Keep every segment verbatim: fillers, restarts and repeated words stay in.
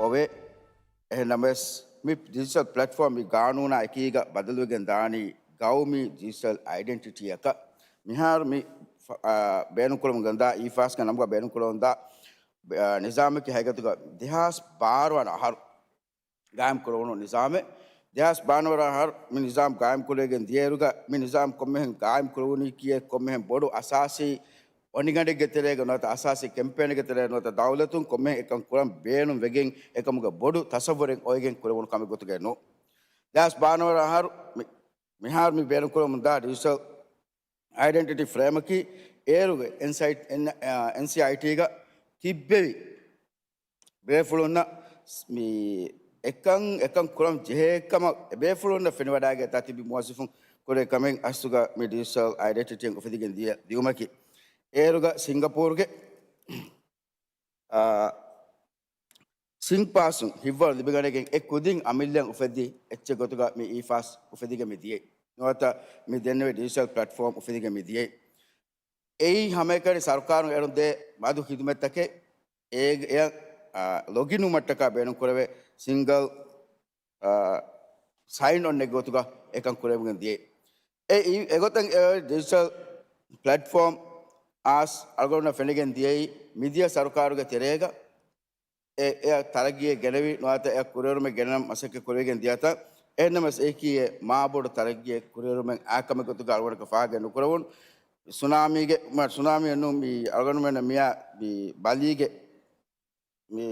އޮވޭ. އެހެން ނަމަވެސް، މި ޑިޖިޓަލް ޕްލެޓްފޯމް މި ގާނޫނާ އެކީގަ ބަދަލުވެގެން ދާނީ ގައުމީ ޑިޖިޓަލް އައިޑެންޓިޓީއަކަށް. މިހާރު މި ފަ-، އާ، ބޭނުންކުރަމުން ގެންދާ، އީފާސްގެ ނަމުގަ ބޭނުންކުރަމުންދާ، އާ، ނިޒާމަކީ ހަގީގަތުގަ ދެހާސް ބާރަ ވަނަ އަހަރު ގާއިމް ކުރެވުނު ނިޒާމެއް. ދެހާސް ބާރަ ވަނަ އަހަރު މި ނިޒާމް ގާއިމް ކުރެވިގެން ދިޔައިރުގަ، މި ނިޒާމް ކޮންމެހެން ގާއިމް ކުރެވުނީކީއެއް، ކޮންމެހެން ބޮޑު އަސާސީ އޮނިގަނޑެއްގެ ތެރޭގަ ނުވަތަ އަސާސީ ކެމްޕޭނެއްގެ ތެރޭ ނުވަތަ ދައުލަތުން ކޮންމެހެން އެކަން ކުރަން ބޭނުން ވެގެން އެކަމުގެ ބޮޑު ތަސައްވުރެއް އޮވެގެން ކުރެވުނު ކަމެއް ގޮތުގައެއް ނޫން. ދެހާސް ބާރަ ވަނަ އަހަރު މި-، މިހާރު މި ބޭނުންކުރަމުންދާ ޑިޖިޓަލް އައިޑެންޓިޓީ ފްރޭމަކީ އޭރުގެ އެންސައި-، އެން-، އާ، އެންސީއައިޓީގަ ތިއްބެވި ބޭފުޅުންނަށް މި އެކަން، އެކަން ކުރަން ޖެހޭ ކަމަށް އެ ބޭފުޅުންނަށް ފެނިވަޑައިގަތް ތިބި މުވައްޒަފުން ކުރޭ ކަމެއް އަސްލުގަ މި ޑިޖިޓަލް އައިޑެންޓިޓީއެއް އުފެދިގެން ދިޔަ-، ދިއުމަކީ. އޭރުގަ ސިންގަޕޫރުގެ، އާ، ސިންގް ޕާސުން ހިތްވަރު ލިބިގަނެގެން އެ ކުދިން އަމިއްލައިން އުފެއްދި އެއްޗެއް ގޮތުގަ މި އީފާސް އުފެދިގެން މި ދިޔައީ. ނުވަތަ މި ދެންނެވި ޑިޖިޓަލް ޕްލެޓްފޯމް އުފެދިގެން މި ދިޔައީ. އެއީ ހަމައެކަނި ސަރުކާރުން އެރުން ދޭ މަދު ޚިދުމަތްތަކެއް. އޭގެ އެ، އާ، ލޮގިން ވުމަށްޓަކާ ބޭނުންކުރެވޭ ސިންގަލް، އާ، ސައިން އޮންއެއް ގޮތުގަ އެކަން ކުރެވިގެން ދިޔައީ. އެ އި-، އެގޮތަށް އެ ޑިޖިޓަލް ޕްލެޓްފޯމް އާސް އަޅުގަނޑުންނަށް ފެނިގެން ދިޔައީ މިދިޔަ ސަރުކާރުގެ ތެރޭގަ އެ، އެ ތަރައްގީއެއް ގެނެވި ނުވަތަ އެ ކުރިއެރުމެއް ގެނަން މަސައްކަތް ކުރެވިގެން ދިޔަތަން. އެހެންނަމަވެސް އެއީކީ އެ މާބޮޑު ތަރައްގީއެއް ކުރިއެރުމެއް އާ ކަމެއް ގޮތުގަ އަޅުގަނޑަކަށް ފާހަގަ ނުކުރެވުނު. ސުނާމީގެ، މަ-، ސުނާމީއެއް ނޫން މި އަޅުގަނޑުމެންނަށް މިއާ މި ބަލީގެ މި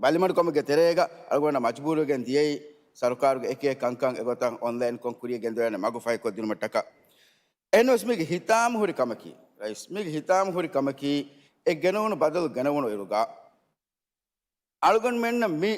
ބަލިމަޑުކަމުގެ ތެރޭގަ އަޅުގަނޑަށް މަޖުބޫރުވެގެން ދިޔައީ ސަރުކާރުގެ އެކި އެކި ކަންކަން އެގޮތަށް އޮންލައިންކޮށް ކުރިޔަށް ގެންދަވާނެ މަގު ފަހިކޮށްދިނުމަށްޓަކާ. އެހެންވެސް މީގެ ހިތާމަހުރި ކަމަކީ، ރައީސް، މީގެ ހިތާމަހުރި ކަމަކީ އެ ގެނެވުނު ބަދަލު ގެނެވުނު އިރުގަ އަޅުގަނޑުމެންނަށް މި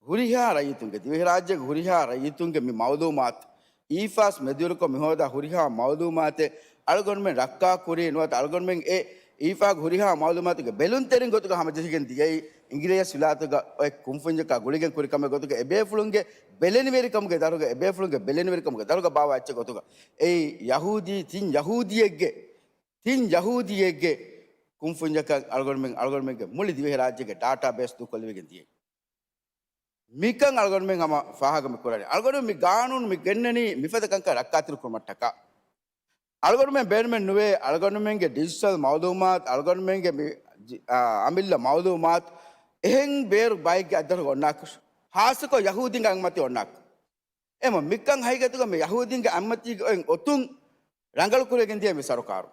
ހުރިހާ ރައްޔިތުންގެ، ދިވެހިރާއްޖޭގެ ހުރިހާ ރައްޔިތުންގެ މި މައުލޫމާތު، އީފާސް މެދުވެރިކޮށް މިހޯދާ ހުރިހާ މައުލޫމާތެއް އަޅުގަނޑުމެން ރައްކާކުރީ ނުވަތަ އަޅުގަނޑުމެން އެ އީފާގެ ހުރިހާ މައުލޫމާތުގެ ބެލުންތެރިން ގޮތުގަ ހަމަޖެހިގެން ދިޔައީ އިނގިރޭސި ވިލާތުގަ އޮތް ކުންފުންޏަކާ ގުޅިގެން ކުރި ކަމެއް ގޮތުގަ އެބޭފުޅުންގެ ބެލެނިވެރިކަމުގެ ދަށުގަ، އެބޭފުޅުންގެ ބެލެނިވެރިކަމުގެ ދަށުގަ ބާވާ އެއްޗެއް ގޮތުގަ އެއީ ޔަހޫދީ، ތިން ޔަހޫދީއެއްގެ، ތިން ޔަހޫދީއެއްގެ ކުންފުންޏަކަށް އަޅުގަނޑުމެން، އަޅުގަނޑުމެންގެ މުޅި ދިވެހިރާއްޖޭގެ ޑާޓާބޭސް ދޫކޮށްލެވިގެން ދިޔައީ. މިކަން އަޅުގަނޑުމެން ހަމަ ފާހަގަ މި ކުރަނީ. އަޅުގަނޑު މި ގާނޫނު މި ގެންނަނީ މިފަދަ ކަންކަން ރައްކާތެރިކުރުމަށްޓަކާ. އަޅުގަނޑުމެން ބޭނުމެއް ނުވޭ އަޅުގަނޑުމެންގެ ޑިޖިޓަލް މައުލޫމާތު، އަޅުގަނޑުމެންގެ މި ޖި-، އާ، އަމިއްލަ މައުލޫމާތު އެހެން ބޭރު ބައެއްގެ އަތްދަށުގަ އޮންނާކަށް، ހާއްސަކޮށް ޔަހޫދީންގެ އަތްމަތީ އޮންނާކަށް. އެމަ މިކަން ހަގީގަތުގަ މި ޔަހޫދީންގެ އަތްމަތީގަ އޮތް އޮތުން ރަނގަޅު ކުރެވިގެން ދިޔަ މި ސަރުކާރު.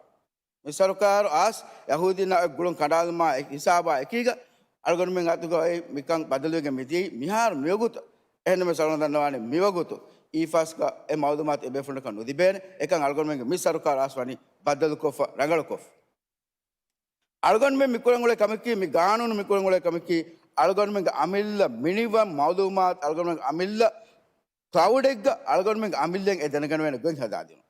މި ސަރުކާރު އާސް ޔަހޫދީންނާ އޮތް ގުޅުން ކަނޑާލުމާ އެ ހިސާބާ އެކީގަ އަޅުގަނޑުމެން އަތުގަ އޮތް މިކަން ބަދަލުވެގެން މިދިޔައީ މިހާރު މިވަގުތު. އެހެންނަމަވެސް އަޅުގަނޑު ދަންނަވާނެ މިވަގުތު އީފާސްގަ އެ މައުލޫމާތު އެބޭފުޅުންނަކަށް ނުލިބޭނެ. އެކަން އަޅުގަނޑުމެންގެ މި ސަރުކާރު އާސް ވަނީ ބައްދަލުކޮށްފަ، ރަނގަޅުކޮށްފަ. އަޅުގަނޑުމެން މިކުރަން އުޅޭ ކަމަކީ، މި ގާނޫނު މިކުރަން އުޅޭ ކަމަކީ، އަޅުގަނޑުމެންގެ އަމިއްލަ މިނިވަން މައުލޫމާތު، އަޅުގަނޑުމެންގެ އަމިއްލަ ކްލައުޑެއްގަ އަޅުގަނޑުމެންގެ އަމިއްލައިން އެ ދެނެގަނެވޭނެ ގޮތް ހަދާދިނުން.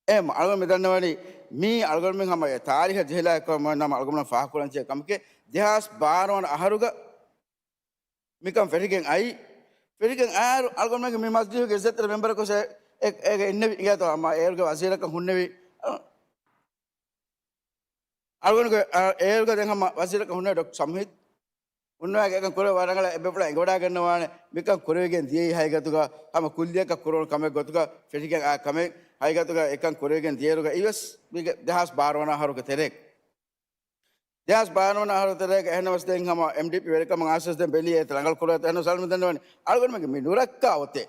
އެހެން އަޅުގަނޑު މި ދަންނަވަނީ، މީ އަޅުގަނޑުމެން ހަމަ އެ ތާރީހަށް ޖެހިލާ އެއްކަމަށް ނަމަ އަޅުގަނޑުމެން ފާހަގަކުރަން ތިޔަ ކަމަކީ، ދެހާސް ބާރަ ވަނަ އަހަރުގަ މިކަން ފެށިގެން އައީ. ފެށިގެން އައިއިރު އަޅުގަނޑުމެންގެ މި މަޖިލީހުގެ އިއްޒަތްތެރި މެމްބަރަކު އެ، އޭގެ އިންނެވި އިނގޭތޯ ހަމަ އޭރުގެ ވަޒީރަކަށް ހުންނެވި. އަޅުގަނޑުގެ، އަ، އޭރުގަ ދެން ހަމަ ވަޒީރަކަށް ހުންނެވި ޑޮކްޓަރ ސަމްހީދު. ހުންނަވާގެ އެކަން ކުރެވޭ ވަރަށް ރަނގަޅަށް އެބޭފުޅާ އެނގިވަޑައިގަންނަވާނެ. މިކަން ކުރެވިގެން ދިޔައީ ހަގީގަތުގަ ހަމަ ކުއްލިއަކަށް ކުރެވުނު ކަމެއް ގޮތުގަ ފެށިގެން އާ ކަމެއް. ހަގީގަތުގަ އެކަން ކުރެވިގެން ދިޔައިރުގަ އިވެސް މީގެ ދެހާސް ބާރަ ވަނަ އަހަރުގެ ތެރޭގަ. ދެހާސް ބާރަ ވަނަ އަހަރު ތެރޭގަ އެހެންނަމަވެސް ދެން ހަމަ އެމްޑީޕީ ވެރިކަމުން އާސަސް ދެން ބެލީ އޭތަ ރަނގަޅު ކުރައްތަ އެހެންނަމަވެސް އަޅުގަނޑު ދަންނަވަނީ އަޅުގަނޑުމެންގެ މި ނުރައްކާ އޮތޭ.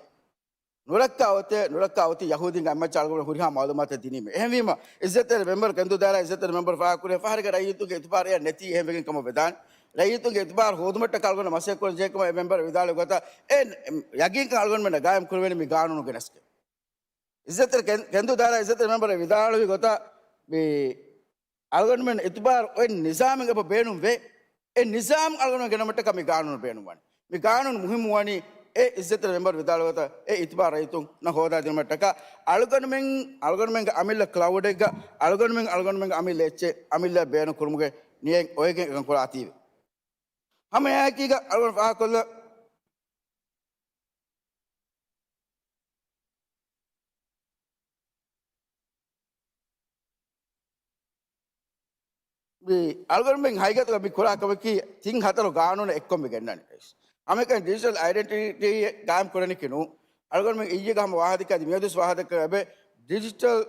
ނުރައްކާ އޮތޭ، ނުރައްކާ އޮތީ ޔަހޫދީންގެ އަތްމައްޗަށް އަޅުގަނޑު ހުރިހާ މައުލޫމާތެއް ދިނީމޭ. އެހެންވީމަ، އިއްޒަތްތެރި މެމްބަރު، ކެންދޫ ދާއިރާ އިއްޒަތްތެރި މެމްބަރު ފާހަގަކުރޭ ފަހަރެއްގަ ރައްޔިތުންގެ އިތުބާރު އެއަށް ނެތީ އެހެންވެގެން ކަމަށް ވެދާނެ. ރައްޔިތުންގެ އިތުބާރު ހޯދުމަށްޓަކާ އަޅުގަނޑު މަސައްކަތް ކުރަން ޖެހޭ ކަމަށް އެ މެމްބަރު ވިދާޅުވި ގޮތަށް އެ ޔަގީންކަން އަޅުގަނޑުމެންނަށް ގާއިމް ކުރެވޭނެ މި ގާނޫނުގެ ނަސްގެ. އިއްޒަތްތެރި ކެން-، ކެންދޫ ދާއިރާ އިއްޒަތްތެރި މެމްބަރު ވިދާޅުވި ގޮތަށް މި އަޅުގަނޑުމެން އިތުބާރު އޮތް ނިޒާމެއް އެބަ ބޭނުންވޭ. އެ ނިޒާމް އަޅުގަނޑުމެން ގެނަމަށްޓަކާ މި ގާނޫނު ބޭނުންވަނީ. މި ގާނޫނު މުހިއްމުވަނީ އެ އިއްޒަތްތެރި މެމްބަރު ވިދާޅުވި ގޮތަށް އެ އިތުބާރު ރައްޔިތުންނަށް ހޯދާދިނުމަށްޓަކާ އަޅުގަނޑުމެން، އަޅުގަނޑުމެންގެ އަމިއްލަ ކްލައުޑެއްގަ އަޅުގަނޑުމެން، އަޅުގަނޑުމެންގެ އަމިއްލަ އެއްޗެއް އަމިއްލައަށް ބޭނުން ކުރުމުގެ ނިޔަތް އޮވެގެން އެކަން ކުރާތީވެ. ހަމައެއާއެކީގަ އަޅުގަނޑު ފާހަގަކޮށްލަ އަޅުގަނޑުމެން ހަގީގަތުގަ މި ކުރާ ކަމަކީ ތިން ހަތަރު ގާނޫނު އެއްކޮށް މި ގެންނަނީ. ހަމައެކަނި ޑިޖިޓަލް އައިޑެންޓިޓީ ގާއިމް ކުރަނީކީ ނޫން. އަޅުގަނޑުމެން އިއްޔެގަ ހަމަ ވާހަކަ ދި މިއަދުސް ވާހަކަ އެބެ ޑިޖިޓަލް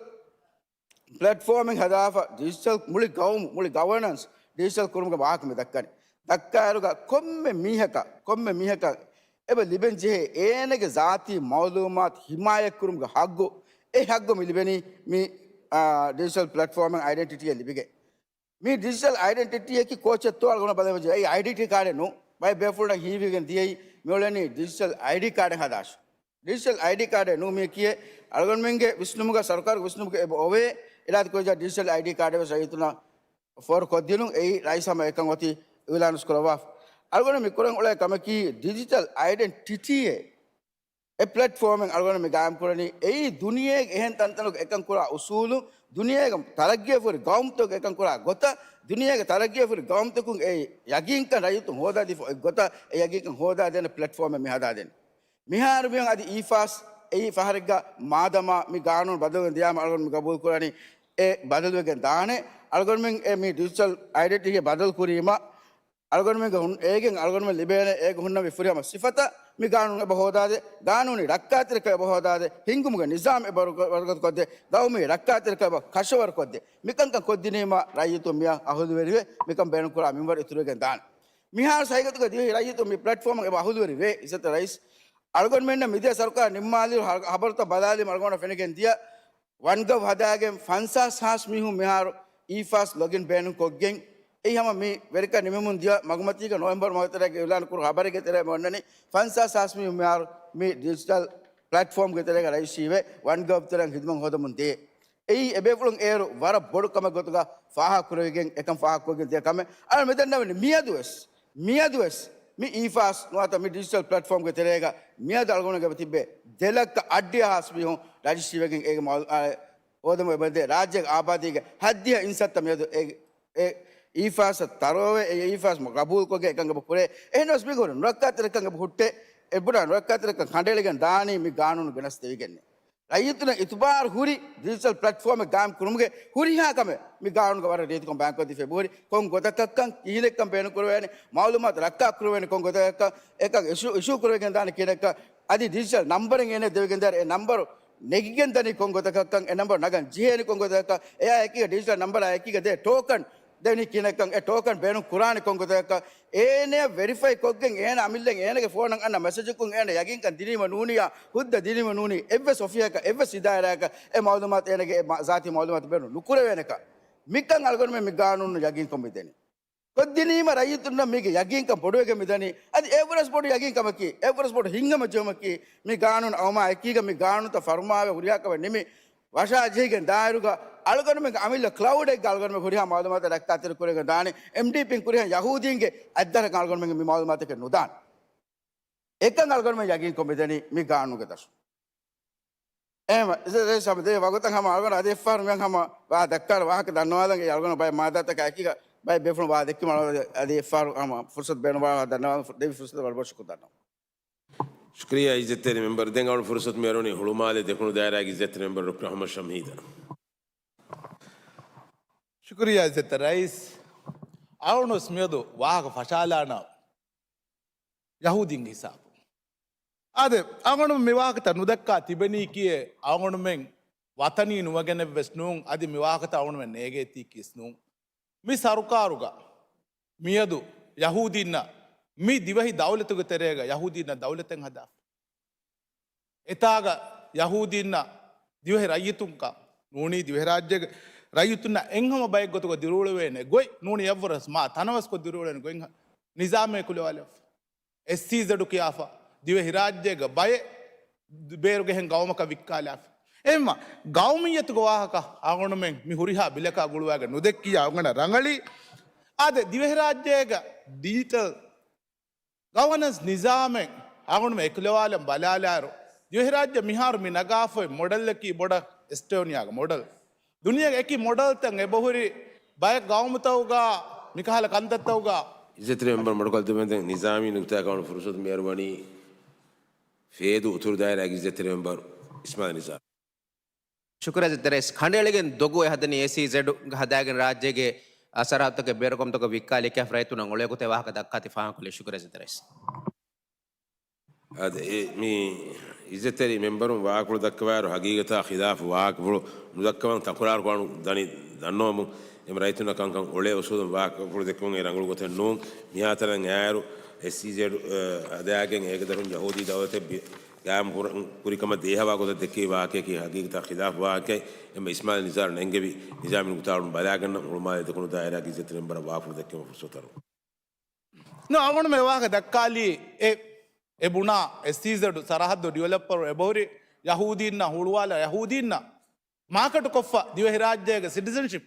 ޕްލެޓްފޯމެއް ހަދާފަ، ޑިޖިޓަލް މުޅި ގައުމު، މުޅި ގަވަނަންސް ޑިޖިޓަލް ކުރުމުގެ ވާހަކަ މި ދައްކަނީ. ދައްކާއިރުގަ ކޮންމެ މީހަކަށް، ކޮންމެ މީހަކަށް އެބަ ލިބެން ޖެހޭ އޭނަގެ ޒާތީ މައުލޫމާތު ހިމާޔަތްކުރުމުގެ ހައްގު، އެ ހައްގު މި ލިބެނީ މި، އާ، ޑިޖިޓަލް ޕްލެޓްފޯމެއް އައިޑެންޓިޓީއެއް ލިބިގެން. މި ޑިޖިޓަލް އައިޑެންޓިޓީއަކީ ކޯޗެއްތޯ އަޅުގަނޑު ބަލަން ވެއްޖެ. އެއީ އައިޑެންޓިޓީ ކާޑެއް ނޫން. ބައެއް ބޭފުޅުންނަށް ހީވިގެން ދިޔައީ މިއުޅެނީ ޑިޖިޓަލް އައިޑީ ކާޑެއް ހަދާށޭ. ޑިޖިޓަލް އައިޑީ ކާޑެއް ނޫން މިއަކީ. އަޅުގަނޑުމެންގެ ވިސްނުމުގަ، ސަރުކާރުގެ ވިސްނުމުގަ އެބަ އޮވޭ އިރާދަކުރެއްވިއްޔާ ޑިޖިޓަލް އައިޑީ ކާޑެއް ވެސް ރައްޔިތުންނަށް ފޯރުކޮށްދިނުން. އެއީ ރައީސް ހަމަ އެކަން އޮތީ އިއުލާނުވެސް ކުރައްވާފަ. އަޅުގަނޑު މި ކުރަން އުޅޭ ކަމަކީ ޑިޖިޓަލް އައިޑެންޓިޓީއެއް އެ ޕްލެޓްފޯމެއް އަޅުގަނޑު މި ގާއިމް ކުރަނީ. އެއީ ދުނިޔޭގެ އެހެން ތަންތަނުގެ އެކަން ކުރާ އުސޫލު، ދުނިޔޭގެ ތަރައްގީއަށް ހުރި ގައުމުތަކުގެ އެކަން ކުރާ ގޮތަށް، ދުނިޔޭގެ ތަރައްގީއަށް ހުރި ގައުމުތަކުން އެ ޔަގީންކަން ރައްޔިތުން ހޯދާދީފަ އޮތް ގޮތަށް، އެ ޔަގީންކަން ހޯދާދޭނެ ޕްލެޓްފޯމެއް މި ހަދާދޭނެ. މިހާރު މިއޮން އަދި އީފާސް އެއީ ފަހަރެއްގަ މާދަމާ މި ގާނޫނު ބަދަލުވެގެން ދިޔާމަ އަޅުގަނޑު މި ގަބޫލު ކުރަނީ އެ ބަދަލުވެގެން ދާނެ. އަޅުގަނޑުމެން އެ މި ޑިޖިޓަލް އައިޑެންޓިޓީ ބަދަލު ކުރީމަ އަޅުގަނޑުމެންގެ ހުން-، އޭގެން އަޅުގަނޑުމެން ލިބޭނެ އޭގެ ހުންނަވި ފުރިހަމަ ސިފަތައް މި ގާނޫނު އެބަ ހޯދާދޭ، ގާނޫނީ ރައްކާތެރިކަން އެބަ ހޯދާދޭ، ހިންގުމުގެ ނިޒާމް އެބަ ވަރުގަ-، ވަރުގަދަކޮށްދޭ، ގައުމީ ރައްކާތެރިކަން އެބަ ކަށަވަރުކޮށްދޭ. މިކަންކަން ކޮށްދިނީމަ ރައްޔިތުން މިއަށް އަހުލުވެރިވެ، މިކަން ބޭނުންކުރާ މިންވަރު އިތުރުވެގެން ދާނެ. މިހާރު ހަގީގަތުގަ ދިވެހި ރައްޔިތުން މި ޕްލެޓްފޯމަށް އެބަ އަހުލުވެރިވޭ. އިއްޒަތްތެރި ރައީސް، އަޅުގަނޑުމެންނަށް މިދިޔަ ސަރުކާރު ނިންމާލިއިރު ހަ-، ހަބަރުތައް ބަލާލީމަ އަޅުގަނޑަށް ފެނިގެން ދިޔަ ވަން ގަވް ހަދާގެން ފަންސާސް ހާސް މީހުން މިހާރު އީފާސް ލޮގިން ބޭނުން ކޮށްގެން، އެއީ ހަމަ މި ވެރިކަން ނިމެމުން ދިޔަ މަގުމަތީގަ ނޮވެމްބަރު މަހުގެ ތެރޭގަ އިއުލާން ކުރު ހަބަރެއްގެ ތެރޭ މި އޮންނަނީ. ފަންސާސް ހާސް މީހުން މިހާރު މި ޑިޖިޓަލް ޕްލެޓްފޯމްގެ ތެރޭގަ ރައްޔިތުން ވެ ވަން ގަވް ތެރެއިން ހިދުމަތް ހޯދަމުން ދޭ. އެއީ އެބޭފުޅުން އޭރު ވަރަށް ބޮޑު ކަމެއް ގޮތުގަ ފާހަގަކުރެވިގެން އެކަން ފާހަގަކުރެވިގެން ދިޔަ ކަމެއް. އަޅު މިދަންނަވަނީ މިއަދުވެސް މިއަދުވެސް މި އީފާސް ނުވަތަ މި ޑިޖިޓަލް ޕްލެޓްފޯމްގެ ތެރޭގަ މިއަދު އަޅުގަނޑުގެ ތިއްބެ ދެ ލައްކަ އަށްޑިހަ ހާސް މީހުން ރަޖިސްޓްރީވެގެން އޭގެ މައު-، އާ، ހޯދަމުން އެބަދޭ. ރާއްޖޭގެ އާބާދީގެ ހައްދިހަ އިންސައްތަ މިއަދު އެ، އެ އީފާސް ތަރޯވެ، އެ އީފާސް ގަބޫލުކޮށްގެން އެކަން އެބަ ކުރޭ. އެހެންނަމަވެސް މީގެ ހުރި ނުރައްކާތެރިކަން އެބަ ހުއްޓޭ. އެ ބުނާ ނުރައްކާތެރިކަން ކަނޑައެޅިގެން ދާނީ މި ގާނޫނު ގެނެސް ދެވިގެންނޭ. ރައްޔިތުންނަށް އިތުބާރު ހުރި ޑިޖިޓަލް ޕްލެޓްފޯމެއް ގާއިމް ކުރުމުގެ ހުރިހާ ކަމެއް މި ގާނޫނުގަ ވަރަށް ރީތިކޮށް ބަޔާންކޮށްދީފަ އެބަހުރި. ކޮން ގޮތަކަށްކަން ކިހިނެއްކަން ބޭނުންކުރެވޭނެ، މައުލޫމާތު ރައްކާ ކުރެވޭނެ ކޮން ގޮތަކަށްކަން، އެކަން އިޝޫ، އިޝޫ ކުރެވިގެން ދާނެ ކިހިނެއްކަން، އަދި ޑިޖިޓަލް ނަމްބަރެއް އޭނަ ދެވިގެން ދާނެ، އެ ނަމްބަރު ނެގިގެން ދަނީ ކޮން ގޮތަކަށްކަން، އެ ނަމްބަރު ނަގަން ޖެހޭނީ ކޮން ގޮތަކަށްކަން، އެއާ އެކީގަ ޑިޖިޓަލް ނަމްބަރާ އެކީގަ ދޭ ޓޯކަން ދެވެނީ ކިހިނެއްކަން، އެ ޓޯކަން ބޭނުން ކުރާނީ ކޮން ގޮތަކަށްކަން، އޭނަޔަށް ވެރިފައި ކޮށްގެން އޭނަ އަމިއްލައިން އޭނަގެ ފޯނަށް އަންނަ މެސެޖަކުން އޭނަ ޔަގީންކަން ދިނީމަ ނޫނިޔާ، ހުއްދަ ދިނީމަ ނޫނީ، އެއްވެސް އޮފީހަކަށް، އެއްވެސް އިދާރާއަކަށް އެ މައުލޫމާތު އޭނަގެ އެ މަ-، ޒާތީ މައުލޫމާތު ބޭނުން ނުކުރެވޭނެކަން. މިކަން އަޅުގަނޑުމެން މި ގާނޫނު ޔަގީންކޮށް މިދެނީ. ކޮށްދިނީމަ ރައްޔިތުންނަށް މީގެ ޔަގީންކަން ބޮޑުވެގެން މިދަނީ. އަދި އެއްވަރަސް ބޮޑު ޔަގީންކަމަކީ، އެއްވަރަސް ބޮޑު ހިތްހަމަޖެހުމަކީ، މި ގާނޫނު އައުމާ އެކީގަ މި ގާނޫނުތައް ފަރުމާވެ ހުރިހާ ކަމެއް ނިމި ވަށާ ޖެހިގެން ދާއިރުގަ އަޅުގަނޑުމެންގެ އަމިއްލަ ކްލައުޑެއްގަ އަޅުގަނޑުމެން ހުރިހާ މައުލޫމާތެއް ރައްކާތެރި ކުރެވިގެން ދާނެ. އެމްޑީޕީން ކުރިހަށް ޔަހޫދީންގެ އަތްދަށަކަށް އަޅުގަނޑުމެން މި މައުލޫމާތަކެއް ނުދާނެ. އެކަން އަޅުގަނޑުމެން ޔަގީންކޮށް މިދަނީ މި ގާނޫނުގެ ދަށުން. އެހެންވެ، އިސް ވަގުތަށް ހަމަ އަޅުގަނޑު އަދި އެއްފަހަރު މިއަށް ހަމަ ވާ ދައްކާލަން ވާހަކަ ދަންނަވާލަން. އެ އަޅުގަނޑު ބައެއް މާއްދާތަކާ އެކީގަ ބައެއް ބޭފުޅުން ވާ ދެއްކީމަ އަޅުގަނޑު އަދި އެއްފަހަރު ހަމަ ފުރުސަތު ބޭނުންވާ ދަންނަވާލަން. ދެވި ފުރުސަތަށް ވަރަށް ބޮޑަށް ޝުކުރު ދަންނަވަން. ޝުކުރިއްޔާ އިއްޒަތްތެރި މެމްބަރު. ދެން އަޅު ފުރުސަތު މިއަރުވަނީ ހުޅުމާލެ ދެކުނު ދާއިރާގެ އިއްޒަތްތެރި މެމްބަރު ޑޮކްޓަރ އަޙްމަދު ޝަމްހީދަށް. ޝުކުރިއްޔާ އިއްޒަތްތެރި ރައީސް. އަޅުގަނޑުވެސް މިއަދު ވާހަކަ ފަށާލާނަން ޔަހޫދީންގެ ހިސާބު. އާދެ، އަޅުގަނޑު މި ވާހަކަތައް ނުދައްކާ ތިބެނީކީއެއް އަޅުގަނޑުމެން ވަތަނީ ނުވެގެނެއްވެސް ނޫން، އަދި މި ވާހަކަތައް އަޅުގަނޑުމެން ނޭގޭތީކީވެސް ނޫން. މި ސަރުކާރުގަ މިއަދު ޔަހޫދީންނަށް މި ދިވެހި ދައުލަތުގެ ތެރޭގަ ޔަހޫދީންނަށް ދައުލަތެއް ހަދާފަ. އެތާގަ ޔަހޫދީންނަށް ދިވެހި ރައްޔިތުންކަން ނޫނީ، ދިވެހިރާއްޖޭގެ ރައްޔިތުންނަށް އެއްހަމަ ބައެއް ގޮތުގަ ދިރިއުޅެވޭނެ ގޮތް ނޫނީ، އެއްވަރަސް މާ ތަނަވަސްކޮށް ދިރިއުޅޭނެ ގޮތް ނިޒާމެއް އެކުލަވާލެވިފަ. އެސްއީޒެޑު ކިޔާފަ، ދިވެހިރާއްޖޭގަ ބައެއް ބޭރުގެހެން ގައުމަކަށް ވިއްކާލާފަ. އެހެންމަ ގައުމިއްޔަތުގެ ވާހަކަ އަޅުގަނޑުމެން މި ހުރިހާ ބިލަކާ ގުޅުވާގެން ނުދެއްކިއްޔާ އަޅުގަނޑަށް ރަނގަޅީ. އާދެ، ދިވެހިރާއްޖޭގަ ޑިޖިޓަލް ގަވަނަންސް ނިޒާމެއް އަޅުގަނޑުމެން އެކުލަވާލަން ބަލާލާއިރު، ދިވެހިރާއްޖެ މިހާރު މި ނަގާފައި މޮޑެލްއަކީ ބޮޑަށް އެސްޓޯނިއާގެ މޮޑެލް. ދުނިޔޭގެ އެކި މޮޑެލްތައް އެބަހުރި ބައެއް ގައުމުތަކުގަ މިކަހަލަ ކަންތައްތަކުގަ. އިއްޒަތްތެރި މެމްބަރު މަޑުކޮށްދެއްވަންދެން ނިޒާމީ ނުކުތާއަކަށް އަޅުގަނޑު ފުރުސަތު މިއަރުވަނީ ފޭދޫ އުތުރު ދާއިރާގެ އިއްޒަތްތެރި މެމްބަރު އިސްމާއިލް ނިޒާމް. ޝުކުރިއްޔާ އިއްޒަތްތެރި ރައީސް. ކަނޑައެޅިގެން ދޮގު އެ ހަދަނީ އެސްއީޒެޑު ހަދާގެން ރާއްޖޭގެ އާ، ސަރަހައްދުތަކެއް ބޭރުކަމުތަކަށް ވިއްކާލި ކެފް ރައްޔިތުންނަށް އުޅޭ ގޮތެއް ވާހަކަ ދައްކާތީ ފާހަގަކޮށްލީ. ޝުކުރިއްޔާ ސިއްދަ ރައީސް. އާދެ، އެ، މި އިއްޒަތްތެރި މެމްބަރުން ވާހަކަފުޅު ދައްކަވާއިރު، ހަގީގަތާ ޚިލާފު ވާހަކަފުޅު ނުދައްކަވަން ތަކުރާރު ކުރާނު ދަނީ ދަންނަވަމުން، އެމް ރައްޔިތުންނަށް ކަންކަން އުޅޭ އުސޫލުން ވާހަކަފުޅު ދެއްކުމުން އެ ރަނގަޅު ގޮތެއް ނޫން. މިހާތަނަށް އައިއިރު، އެސްއީޒެޑް، އަ، ހަދާގެން އޭގެ ދަށުން ޔަހޫދީ ދައުލަތެއް ބި-، ގާއިމް ކުރަން ކުރި ކަމަށް ދޭހަވާ ގޮތަށް ދެއްކި ވާހަކަޔަކީ ހަގީގަތާ ޚިލާފު ވާހަކައެއް. އެމް އިސްމާއިލް ނިޒާރު ނެންގެވި ނިޒާމީ ނުކުތާ އަޅުން ބަލާގަންނަ ހުޅުމާލެ ދެކުނު ދާއިރާގެ އިއްޒަތްތެރި މެމްބަރަށް ވާހަކަފުޅު ދެއްކެވުމަށް ފުރުސަތު އަރު. ނޫން، އަޅުގަނޑުމެން ވާހަކަ ދައްކާލީ އެ، އެ ބުނާ އެސްއީޒެޑް ސަރަހައްދު ޑިވެލޮޕަރު އެބަހުރި ޔަހޫދީންނަށް ހުޅުވާލާ ޔަހޫދީންނަށް މާކެޓު ކޮށްފަ ދިވެހިރާއްޖޭގެ ސިޓިޒަންޝިޕް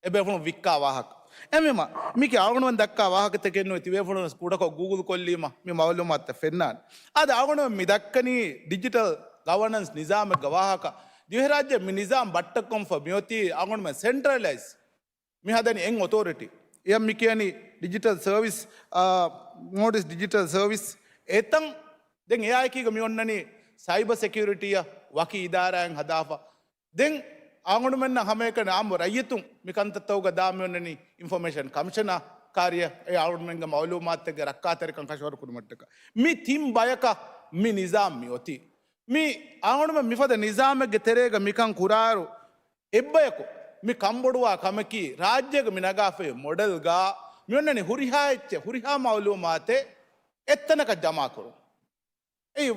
އެބޭފުޅުން ވިއްކާ ވާހަކަ. އެހެންވީމަ، މީކީ އަޅުގަނޑުމެން ދައްކާ ވާހަކަތަކެއް ނޫން. ތިބޭފުޅުން ވެސް ކުޑަކޮށް ގޫގުލް ކޮށްލީމަ މި މައުލޫމާތުތައް ފެންނާނެ. އާދެ، އަޅުގަނޑުމެން މި ދައްކަނީ ޑިޖިޓަލް ގަވަނަންސް ނިޒާމެއްގެ ވާހަކަ. ދިވެހިރާއްޖެ މި ނިޒާމް ބައްޓަކޮށްފަ މިއޮތީ އަޅުގަނޑުމެން ސެންޓްރަލައިޒް މި ހަދަނީ އެއް އޮތޯރިޓީ. އެޔަށް މި ކިޔަނީ ޑިޖިޓަލް ސަރވިސް، އާ، ނޯޓިސް ޑިޖިޓަލް ސަރވިސް. އެތަން ދެން އެއާއެކީގަ މި އޮންނަނީ ސައިބަ ސެކިއުރިޓީއަށް ވަކި އިދާރާއެއް ހަދާފަ. ދެން އަޅުގަނޑުމެންނަށް ހަމައެކަނި އާއްމު ރައްޔިތުން މި ކަންތައްތަކުގަ ދާ މި އޮންނަނީ އިންފޮމޭޝަން ކަމިޝަނާ ކާރިޔަށް އެ އަޅުގަނޑުމެންގެ މައުލޫމާތުތަކުގެ ރައްކާތެރިކަން ކަށަވަރު ކުރުމަށްޓަކަ. މި ތިން ބަޔަކަށް މި ނިޒާމް މި އޮތީ. މި އަޅުގަނޑުމެން މިފަދަ ނިޒާމެއްގެ ތެރޭގަ މިކަން ކުރާއިރު، އެއްބަޔަކު މި ކަންބޮޑުވާ ކަމަކީ، ރާއްޖޭގަ މި ނަގާފައި މޮޑެލްގަ މި އޮންނަނީ ހުރިހާ އެއްޗެއް، ހުރިހާ މައުލޫމާތެއް އެއްތަނަކަށް ޖަމާކުރުން. އެއީ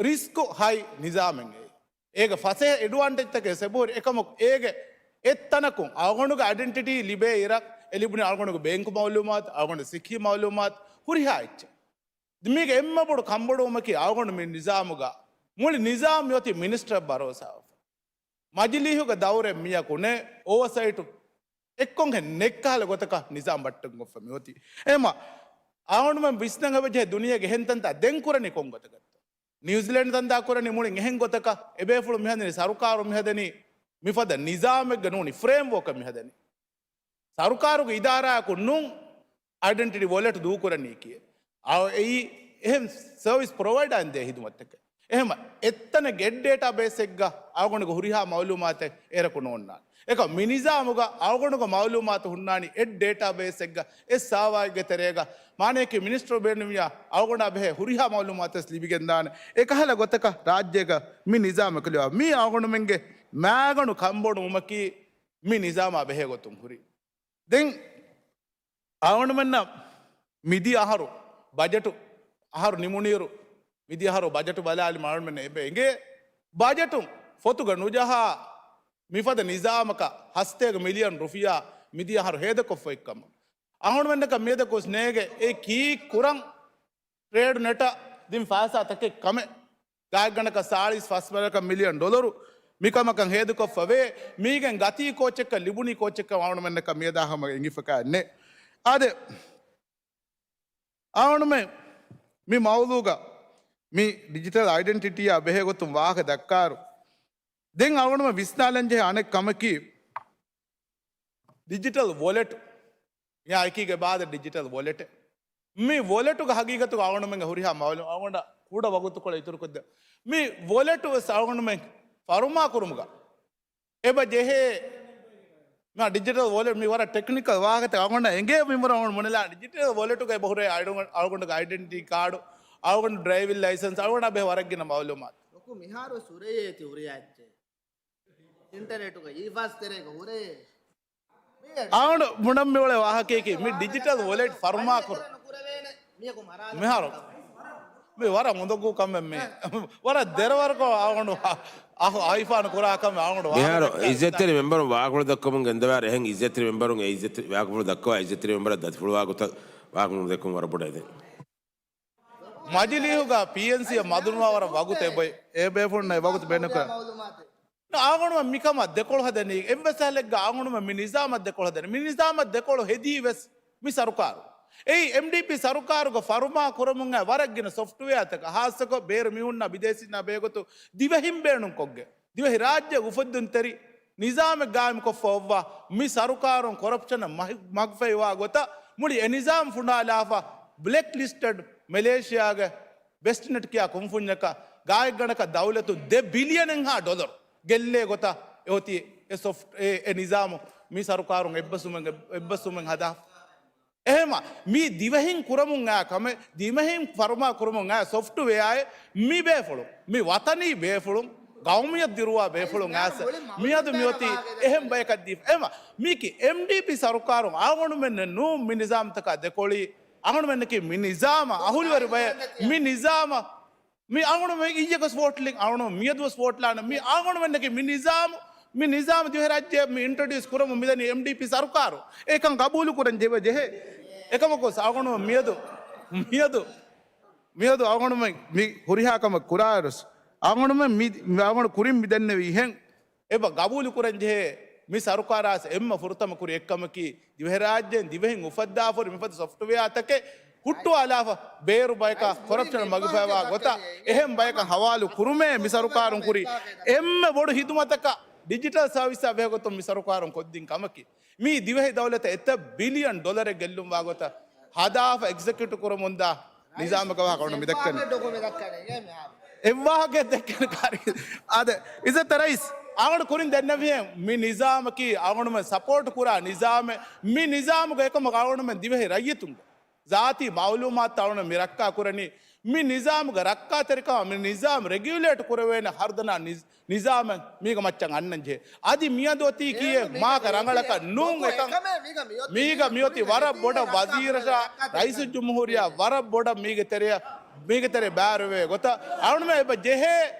ރިސްކު ހައި ނިޒާމެއް އެއީ. އޭގެ ފަސޭހަ އެޑްވާންޓޭޖްތަކެއް ސެބޯރި އެކަމަކު، އޭގެ އެއްތަނަކުން އަޅުގަނޑުގެ އައިޑެންޓިޓީ ލިބޭ އިރަށް އެ ލިބުނީ އަޅުގަނޑުގެ ބޭންކު މައުލޫމާތު، އަޅުގަނޑު ސިއްހީ މައުލޫމާތު، ހުރިހާ އެއްޗެއް. މީގެ އެންމެ ބޮޑު ކަންބޮޑުވުމަކީ އަޅުގަނޑު މި ނިޒާމުގަ މުޅި ނިޒާމް އޮތީ މިނިސްޓަރ ބަރޯސާ މަޖިލީހުގެ ދައުރެއް މިޔަކު ނެ އޯވަސައިޓު އެއްކޮންހެން ނެއްކަހަލަ ގޮތަކަށް ނިޒާމް ބައްޓަން ކޮށްފަ މިއޮތީ. އެހެމަ އަޅުގަނޑުމެން ވިސްނަން އެބަޖެހޭ ދުނިޔޭގެ އެހެން ތަންތާ ދެން ކުރަނީ ކޮން ގޮތަކަށްތޯ؟ ނިއުޒިލެންޑް ތަންތާ ކުރަނީ މުޅިން އެހެން ގޮތަކަށް އެބޭފުޅުން މިހަދަނީ ސަރުކާރު މިހަދަނީ މިފަދަ ނިޒާމެއްގެ ނޫނީ ފްރޭމްވޯކަށް މިހަދަނީ. ސަރުކާރުގެ އިދާރާއަކުން ނޫން އައިޑެންޓިޓީ ވޮލެޓް ދޫކުރަނީކީ. އަ، އެއީ އެހެން ސަރވިސް ޕްރޮވައިޑާއިން ދޭ ހިދުމަތްތަކެއް. އެހެމަ އެއްތަނެއްގެ އެއް ޑޭޓާ ބޭސްއެއްގަ އަޅުގަނޑުގެ ހުރިހާ މައުލޫމާތެއް އޭރަކު ނޯންނާނެ. އެކަމް މި ނިޒާމުގަ އަޅުގަނޑުގެ މައުލޫމާތު ހުންނާނީ އެއް ޑޭޓާ ބޭސްއެއްގަ އެއް ސާވާއެއްގެ ތެރޭގަ. މާނަޔަކީ މިނިސްޓަރު ބޭނުމިޔާ އަޅުގަނޑާ ބެހޭ ހުރިހާ މައުލޫމާތެއް ލިބިގެންދާނެ. އެކަހަލަ ގޮތަކަށް ރާއްޖޭގަ މި ނިޒާމަކަށް ލިބާ. މީ އަޅުގަނޑުމެންގެ މާގަނޑު ކަންބޮޑުވުމަކީ މި ނިޒާމާ ބެހޭ ގޮތުން ހުރި. ދެން އަޅުގަނޑުމެންނަށް މިދިޔަ އަހަރު ބަޖެޓު، އަހަރު ނިމުނިއިރު، މިދިޔަ އަހަރު ބަޖެޓު ބަލާލި އަޅުގަނޑުމެން އެބަ އެނގޭ ބަޖެޓުން ފޮތުގަ ނުޖަހާ މިފަދަ ނިޒާމަކަށް ހަސަތޭކަ މިލިއަން ރުފިޔާ މިދިޔަ އަހަރު ހޭދަކޮށްފައި ކަމަށް. އަޅުގަނޑުމެންނަކަށް މިއަދަކުވެސް ނޭގެ އެ ކީއްކުރަން ޓްރޭޑް ނެޓަށް ދިން ފައިސާ ތަކެއް ކަމެއް. ގާތްގަނޑަކަށް ސާޅީސް ފަސް މަރަކަށް މިލިއަން ޑޮލަރު މިކަމަކަށް ހޭދަކޮށްފަވޭ. މީގެން ގަތީ ކޯޗެއްކަށް ލިބުނީ ކޯޗެއްކަށް އަޅުގަނޑުމެންނަކަށް މިއަދާ ހަމަ އެނގިފަކާ ނެ. އާދެ، އަޅުގަނޑުމެން މި މައުލޫގަ މި ޑިޖިޓަލް އައިޑެންޓިޓީއާ ބެހޭ ގޮތުން ވާހަކަ ދައްކާއިރު، ދެން އަޅުގަނޑުމެން ވިސްނާލަން ޖެހޭ އަނެއް ކަމަކީ، ޑިޖިޓަލް ވޮލެޓް. މިއާ އެކީގެ ބާދަ ޑިޖިޓަލް ވޮލެޓެއް. މި ވޮލެޓުގަ ހަގީގަތުގަ އަޅުގަނޑުމެންގެ ހުރިހާ މައުލޫ-، އަޅުގަނޑަށް ކުޑަ ވަގުތުކޮޅެއް އިތުރުކޮށްދޭ. މި ވޮލެޓު ވެސް އަޅުގަނޑުމެން ފަރުމާ ކުރުމުގަ އެބަ ޖެހޭ މި ޑިޖިޓަލް ވޮލެޓް މި ވަރަށް ޓެކްނިކަލް ވާހަކަތައް އަޅުގަނޑަށް އެނގޭ މިންވަރަށް އަޅުގަނޑު މުނެލާނެ. ޑިޖިޓަލް ވޮލެޓުގަ އެބަ ހުރޭ އަޅުގަނޑު-، އަޅުގަނޑުގެ އައިޑެންޓިޓީ ކާޑު، އަޅުގަނޑު ޑްރައިވިން ލައިސަންސް، އަޅުގަނޑަށް ބެހޭ ވަރަށް ގިނަ މައުލޫމާތު. ނުކު މިހާރު ވެސް ހުރެޔޭ ތި ހުރިހާ އެއްޗެއް. އިންޓަރނެޓުގަ އީފާސް ތެރޭގަ ހުރޭ. އަޅުގަނޑު ބުނަން މިއުޅޭ ވާހަކަޔަކީ މި ޑިޖިޓަލް ވޮލެޓް ފަރުމާކުރު. މިހާރު މި ވަރަށް އުނދަގޫ ކަމެއް މީ. ވަރަށް ދެރަވަރުކޮށް އަޅުގަނޑު އަ-، އަ-، އައިފާނު ކުރާ ކަމެއް އަޅުގަނޑު މިހާރު ވާހަކަ ދައްކާ އިއްޒަތްތެރި މެމްބަރުން ވާހަކަފުޅު ދައްކަމުން ގެންދަވާއިރު އެހެން އިއްޒަތްތެރި މެމްބަރުން އެ އިއްޒަތްތެރި ވާހަކަފުޅު ދައްކަވާ އިއްޒަތްތެރި މެމްބަރަށް ދަތިފުޅުވާ ގޮތަށް ވާހަކަފުޅު ދެއްކުން ވަރަށް ބޮޑަށް އެދެން. މަޖިލީހުގަ ޕީއެންސީއަށް މަދުނުވާ ވަރަށް ވަގުތު އެބޮތް. އެ ބޭފުޅުންނަށް އެ ވަގުތު ބޭނުންކުރާ. އަޅުގަނޑުމެން މިކަމަށް ދެކޮޅު ހަދަނީ، އެއްވެސް ހާލެއްގަ އަޅުގަނޑުމެން މި ނިޒާމަށް ދެކޮޅު ހަދަނީ. މި ނިޒާމަށް ދެކޮޅު ހެދީ ވެސް މި ސަރުކާރު. އެއީ އެމްޑީޕީ ސަރުކާރުގެ ފަރުމާ ކުރަމުން އައި ވަރަށް ގިނަ ސޮފްޓްވެއާތަކަށް، ހާއްސަކޮށް ބޭރު މީހުންނާ ބިދޭސީންނާ ބެހޭގޮތު ދިވެހިން ބޭނުންކޮށްގެން، ދިވެހި ރާއްޖޭގެ އުފެއްދުންތެރި ނިޒާމެއް ގާއިމްކޮށްފަ އޮއްވާ މި ސަރުކާރުން ކޮރަޕްޝަނަށް މަހި-، މަގުފައިވާ ގޮތަށް މުޅި އެ ނިޒާމް ފުނޑާލާފަ، ބްލެކް ލިސްޓެޑް މެލޭޝިޔާގެ ބެސްޓްނެޓް ކިޔާ ކުންފުންޏަކަށް ގާތްގަނޑަކަށް ދައުލަތުން ދެ ބިލިއަނެއްހާ ޑޮލަރު ގެއްލޭ ގޮތަށް އެ އޮތީ އެ ސޮފްޓް-، އެ، އެ ނިޒާމު މި ސަރުކާރުން އެއްބަސްވުމެއް، އެއްބަސްވުމެއް ހަދާ. އެހެމަ މި ދިވެހިން ކުރަމުން އާ ކަމެއް، ދިވެހިން ފަރުމާ ކުރަމުން އާ ސޮފްޓްވެއާއެއް މި ބޭފުޅުން، މި ވަތަނީ ބޭފުޅުން، ގައުމިއްޔަށް ދިރުވާ ބޭފުޅުން އާސް މިއަދު މިއޮތީ އެހެން ބަޔަކަށް ދީފަ. އެހެމަ މީކީ އެމްޑީޕީ ސަރުކާރުން އަޅުގަނޑުމެންނެއް ނޫން މި ނިޒާމްތަކާ ދެކޮޅީ، އަޅުގަނޑުމެންނަކީ މި ނިޒާމަށް އަހުލުވެރި ބަޔެއް، މި ނިޒާމަށް މި އަޅުގަނޑުމެން އިއްޔެގޮސް ވޯޓްލިން، އަޅުގަނޑު މިއަދުވެސް ވޯޓްލާނެ. މި އަޅުގަނޑުމެންނަކީ މި ނިޒާމު، މި ނިޒާމު ދިވެހިރާއްޖެ މި އިންޓްރޮޑިއުސް ކުރަމުން މިދަނީ އެމްޑީޕީ ސަރުކާރު. އެކަން ގަބޫލު ކުރަން ޖެހޭ، ޖެހޭ. އެކަމަކު އަޅުގަނޑު މިއަދު، މިއަދު، މިއަދު އަޅުގަނޑުމެން މި ހުރިހާ ކަމެއް ކުރާއިރުސް، އަޅުގަނޑުމެން މި، މި އަޅުގަނޑު ކުރިން މި ދެންނެވީ އިހެން. އެބަ ގަބޫލު ކުރަން ޖެހޭ މި ސަރުކާރާސް އެންމެ ފުރަތަމަ ކުރި އެއްކަމަކީ، ދިވެހިރާއްޖޭން ދިވެހިން އުފައްދާފަ ހުރި މިފަދަ ސޮފްޓްވެއާތަކެއް ހުއްޓުވާލާފަ، ބޭރު ބަޔަކަށް ކޮރަޕްޝަނަށް މަގުފައިވާ ގޮތަށް އެހެން ބަޔަކަށް ހަވާލު ކުރުމޭ މި ސަރުކާރުން ކުރި އެންމެ ބޮޑު ހިދުމަތަކަށް، ޑިޖިޓަލް ސަރވިސްއާ ބެހޭގޮތުން މި ސަރުކާރުން ކޮށްދިން ކަމަކީ. މީ ދިވެހި ދައުލަތަށް އެތައް ބިލިއަން ޑޮލަރެއް ގެއްލުންވާ ގޮތަށް ހަދާފަ އެގްޒެކިއުޓް ކުރަމުންދާ ނިޒާމަކަށް ވާހަކަ އޮންނަ މި ދައްކަނީ. އެއްވާހަކައެއް ދެއްކެން ކާރި. އާދެ، އިއްޒަތްތެރި ރައީސް، އަޅުގަނޑު ކުރިން ދެންނެވިހެން މި ނިޒާމަކީ އަޅުގަނޑުމެން ސަޕޯޓް ކުރާ ނިޒާމެއް. މި ނިޒާމުގެ އެކަމަކު އަޅުގަނޑުމެން ދިވެހި ރައްޔިތުންގެ ޒާތީ މައުލޫމާތު އަޅުގަނޑު މި ރައްކާ ކުރަނީ. މި ނިޒާމުގެ ރައްކާތެރިކަމާ މި ނިޒާމް ރެގިއުލޭޓް ކުރެވޭނެ ހަރުދަނާ ނިޒް-، ނިޒާމެއް މީގެ މައްޗަށް އަންނަން ޖެހޭ. އަދި މިއަދު އޮތީ ކީއެއް މާކަ ރަނގަޅަކަށް ނޫން އެކަން. މީގަ މިއޮތީ ވަރަށް ބޮޑަށް ވަޒީރަށާ ރައީސުލްޖުމްހޫރިއްޔާ ވަރަށް ބޮޑަށް މީގެ ތެރެއަށް، މީގެ ތެރެ ބާރުވޭ ގޮތަށް އަޅުމެ އެބަ ޖެހޭ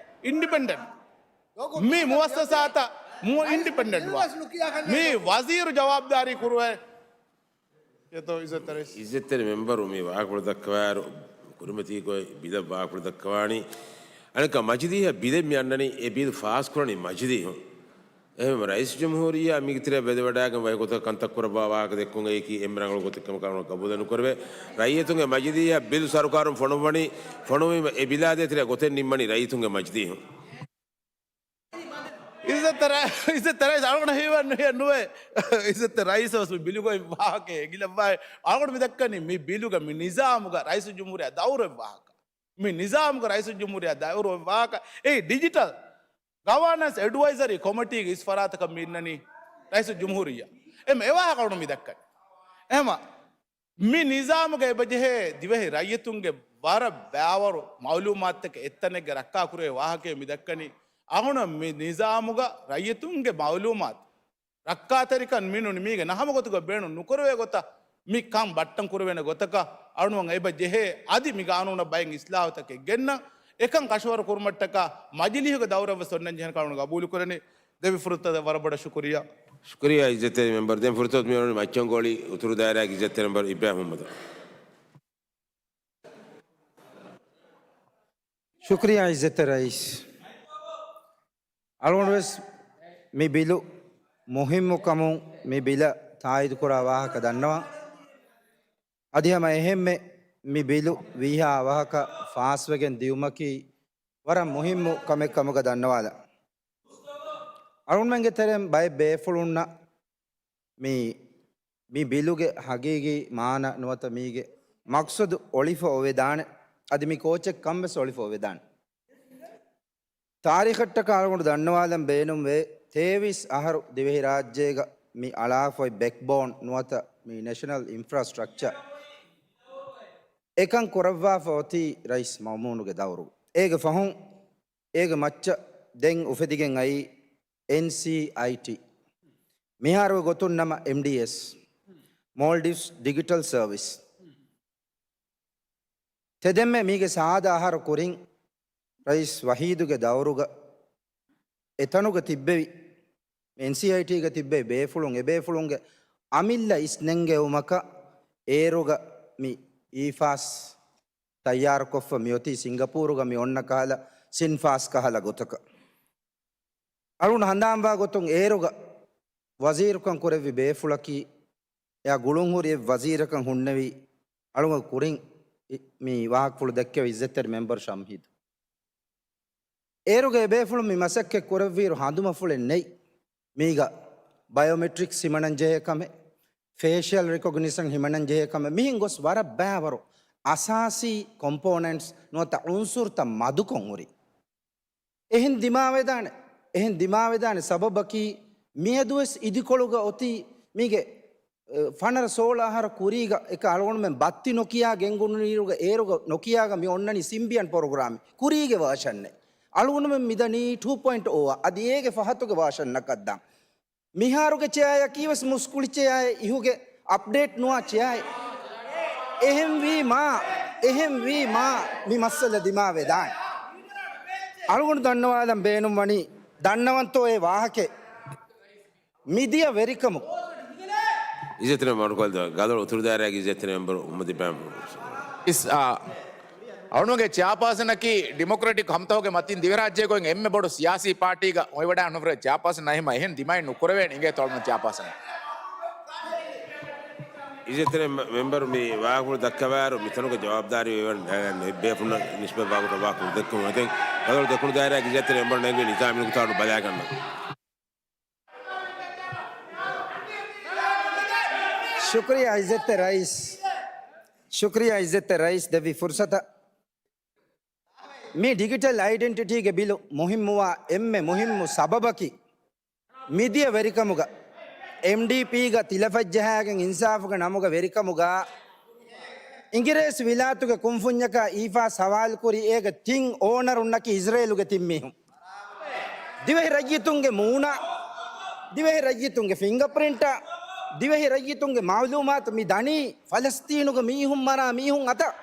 އިންޑިޕެންޑެންޓް. މި މުއައްސަސާތައް މު-، އިންޑިޕެންޑެންޓް ވާ. މި ވަޒީރު ޖަވާބުދާރީ ކުރުވޭ. އިއްޒަތްތެރި މެމްބަރު މި ވާހަކަފުޅު ދައްކަވާއިރު، ކުރިމަތީގޮތް ބިލަށް ވާހަކަފުޅު ދައްކަވާނީ. އަނެއްކާ މަޖިލީހަށް ބިލެއް މި އަންނަނީ، އެ ބިލް ފާސް ކުރަނީ މަޖިލީހުން. އެހެންވެ، ރައީސް ޖުމްހޫރިއްޔާ މީގެ ތެރެއަށް ވެދެވަޑައިގެން ވަކި ގޮތަކަށް ކަންތައް ކުރައްވާ ވާހަކަ ދެއްކުން އެއީކީ އެންމެ ރަނގަޅު ގޮތެއް ކަމަށް އަޅުގަނޑު ގަބޫލެއް ނުކުރެވޭ. ރައްޔިތުންގެ މަޖިލީހަށް ބިލް ސަރުކާރުން ފޮނުއްވަނީ، ފޮނުވީމަ އެ ބިލާ ދޭތެރެއަށް ގޮތެއް ނިންމަނީ ރައްޔިތުންގެ މަޖިލީހުން. އިއްޒަތްތެރި، އިއްޒަތްތެރި ރައީސް އަޅުގަނޑަށް ހީވަން ނުވޭ. އިއްޒަތްތެރި ރައީސް ވެސް މި ބިލުގައި ވާހަކަ އެނގިލައްވާ. އަޅުގަނޑު މި ދައްކަނީ މި ބިލުގަ މި ނިޒާމުގަ ރައީސުލްޖުމްހޫރިއްޔާ ދައުރު އެއް ވާހަކަ. މި ނިޒާމުގަ ރައީސުލްޖުމްހޫރިއްޔާ ދައުރު އެއް ވާހަކަ. އެއީ ޑިޖިޓަލް ގަވާނަންސް އެޑްވައިޒަރީ ކޮމިޓީގެ އިސް ފަރާތަކަށް މި އިންނަނީ ރައީސުލްޖުމްހޫރިއްޔާ. އެމަ އެ ވާހަކަ އަޅުގަނޑު މި ދައްކަނީ. އެހެމަ މި ނިޒާމުގަ އެބަޖެހޭ ދިވެހި ރައްޔިތުންގެ ވަރަށް ބައިވަރު މައުލޫމާތުތަކެއް އެއްތަނެއްގަ ރައްކާކުރެވޭ ވާހަކައެއް މި ދައްކަނީ. އަހުނަ މި ނިޒާމުގަ ރައްޔިތުންގެ މައުލޫމާތު ރައްކާތެރިކަން މިނުނި މީގެ ނަހަމަ ގޮތުގަ ބޭނުން ނުކުރެވޭ ގޮތަށް މި ކަން ބައްޓަން ކުރެވޭނެ ގޮތަކަށް އަޅުނުވަން އެބަ ޖެހޭ. އަދި މި ގާނޫނަށް ބައެއް އިސްލާހުތަކެއް ގެންނަން އެކަން ކަށަވަރު ކުރުމަށްޓަކާ މަޖިލީހުގެ ދައުރަށް ވެސް އޮންނަން ޖެހޭނެ ކަން ގަބޫލު ކުރަނީ. ދެވި ފުރަތަމަ ވަރަށް ބޮޑަށް ޝުކުރިއްޔާ. ޝުކުރިއްޔާ އިއްޒަތްތެރި މެމްބަރު. ދެން ފުރަތަމަ މި އޮންނަނީ މައްޗަންގޯޅި އުތުރު ދާއިރާގެ އިއްޒަތްތެރި މެމްބަރު އިބްރާހިމް މުހައްމަދު. ޝުކުރިއްޔާ އިއްޒަތްތެރި ރައީސް. އަޅުގަނޑުވެސް މި ބިލު މުހިއްމު ކަމުން މި ބިލަށް ތާއީދު ކުރާ ވާހަކަ ދަންނަވާ. އަދި ހަމަ އެހެންމެ މި ބިލު ވީހާ އަވަހަކަށް ފާސްވެގެން ދިއުމަކީ ވަރަށް މުހިއްމު ކަމެއް ކަމުގަ ދަންނަވާލަ. އަޅުގަނޑުމެންގެ ތެރެއިން ބައެއް ބޭފުޅުންނަށް މި، މި ބިލުގެ ހަގީގީ މާނަ ނުވަތަ މީގެ މަޤްޞަދު އޮޅިފަ އޮވެދާނެ. އަދި މި ކޯޗެއް ކަން ވެސް އޮޅިފަ އޮވެދާނެ. ތާރީޚަށްޓަކާ އަޅުގަނޑު ދަންނަވާލަން ބޭނުންވޭ، ތޭވީސް އަހަރު ދިވެހިރާއްޖޭގަ މި އަޅާފައި ބެކްބޯން ނުވަތަ މި ނެޝަނަލް އިންފްރާސްޓްރަކްޗަ އެކަން ކުރައްވާފަ އޮތީ ރައީސް މައުމޫނުގެ ދައުރު. އޭގެ ފަހުން އޭގެ މައްޗަށް ދެން އުފެދިގެން އައީ އެންސީއައިޓީ. މިހާރުގެ ގޮތުން ނަމަ އެމްޑީއެސް، މޯލްޑިވްސް ޑިޖިޓަލް ސަރވިސް. ތެދެންމެ މީގެ ސާދަ އަހަރު ކުރިން ރައީސް ވަހީދުގެ ދައުރުގަ އެތަނުގަ ތިއްބެވި، އެންސީއައިޓީގަ ތިއްބެވި ބޭފުޅުން، އެބޭފުޅުންގެ އަމިއްލަ އިސްނެންގެވުމަކަށް އޭރުގަ މި އީފާސް ތައްޔާރުކޮށްފަ މިއޮތީ ސިންގަޕޫރުގަ މި އޮންނަ ކަހަލަ ސިންފާސް ކަހަލަ ގޮތަކަށް. އަޅުން ހަނދާންވާ ގޮތުން އޭރުގަ ވަޒީރުކަން ކުރެއްވި ބޭފުޅަކީ އެއާ ގުޅުންހުރި އެއް ވަޒީރަކަށް ހުންނެވި އަޅުގަނޑު ކުރިން މި ވާހަކަފުޅު ދެއްކެވި އިއްޒަތްތެރި މެމްބަރު ޝަމްހީދު. އޭރުގެ އެބޭފުޅުން މި މަސައްކަތް ކުރެއްވިއިރު ހަނދުމަފުޅެއް ނެތް. މީގަ ބަޔޮމެޓްރިކްސް ހިމަނަން ޖެހޭ ކަމެއް، ފޭޝިއަލް ރެކޮގްނިޝަން ހިމަނަން ޖެހޭ ކަމެއް، މިހެން ގޮސް ވަރަށް ބައިވަރު އަސާސީ ކޮމްޕޯނެންޓްސް ނުވަތަ އުންސުރުތައް މަދުކޮށް ހުރި. އެހެން ދިމާވެދާނެ، އެހެން ދިމާވެދާނެ ސަބަބަކީ މިއަދުވެސް އިދިކޮޅުގަ އޮތީ މީގެ، އެ، ފަނަރަ ސޯޅަ އަހަރަ ކުރީގަ އެކަ އަޅުގަނޑުމެން ބައްތި ނޮކިޔާ ގެންގުޅުނީރުގަ އޭރުގަ ނޮކިޔާގަ މި އޮންނަނީ ސިމްބިއަން ޕްރޮގްރާމް ކުރީގެ ވާޝަންނެއް. އަޅުގަނޑުމެން މިދަނީ ޓޫ ޕޮއިންޓް އޯއަށް އަދި އޭގެ ފަހަތުގެ ވާޝަންނަކަށްދާން. މިހާރުގެ ޗެއާއަކީވެސް މުސްކުޅި ޗެއާއެއް އިހުގެ އަޕްޑޭޓް ނުވާ ޗެއާއެއް. އެހެންވީމާ، އެހެންވީމާ މި މައްސަލަ ދިމާވެދާނެ. އަޅުގަނޑު ދަންނަވާލަން ބޭނުންވަނީ ދަންނަވަންތޯ އެ ވާހަކައެއް. މިދިޔަ ވެރިކަމު. އިއްޒަތްތެރި މަޑުކޮޅު ގަދޮޅު އުތުރު ދާއިރާގެ އިއްޒަތްތެރި މެމްބަރު އުމަދި ބައި އިސް، އާ، އަޅުގަނޑުގެ ޗެއާޕާސަނަކީ ޑިމޮކްރެޓިކް ހަމަތަހުގެ މަތިން ދިވެހިރާއްޖޭގަ އޮތް އެންމެ ބޮޑު ސިޔާސީ ޕާޓީގަ އޮތްވަޑައި ނުފުރޭ ޗެއާޕާސަން ނަހީމަށް އެހެން ދިމާއެއް ނުކުރެވޭނެ އިނގޭތޯ އަޅުގަނޑު ޗެއާޕާސަނަށް. އިއްޒަތްތެރި މެ-، މެމްބަރު މި ވާހަކަފުޅު ދައްކަވާއިރު މިތަނުގެ ޖަވާބުދާރީ ވެވަން ނޭނގެ ބޭފުޅުންނަށް ނިސްބަތް ވާގޮތަށް ވާހަކަފުޅު ދެއްކުމަށް އެތެން ގަދޮޅު ދެކުނު ދާއިރާގެ އިއްޒަތްތެރި މެމްބަރު ނޭނގެ ނިޒާމީ ނުކުތާ ބަލާގަންނަ. ޝުކުރިއްޔާ އިއްޒަތްތެރި ރައީސް. ޝުކުރިއްޔާ އިއްޒަތްތެރި ރައީސް ދެއްވި ފުރުސަތަށް. މި ޑިޖިޓަލް އައިޑެންޓިޓީގެ ބިލު މުހިއްމުވާ އެންމެ މުހިއްމު ސަބަބަކީ، މިދިޔަ ވެރިކަމުގަ، އެމްޑީޕީގަ ތިލަފަތްޖަހާގެން އިންސާފުގެ ނަމުގަ ވެރިކަމުގަ، އިނގިރޭސި ވިލާތުގެ ކުންފުންޏަކާ އީފާ ސަވާލުކުރި އޭގެ ތިން އޯނަރުންނަކީ އިޒްރޭލުގެ ތިން މީހުން. ދިވެހި ރައްޔިތުންގެ މޫނަށް، ދިވެހި ރައްޔިތުންގެ ފިންގަޕްރިންޓަށް، ދިވެހި ރައްޔިތުންގެ މައުލޫމާތު މި ދަނީ ފަލަސްތީނުގެ މީހުން މަރާ މީހުން އަތަށް.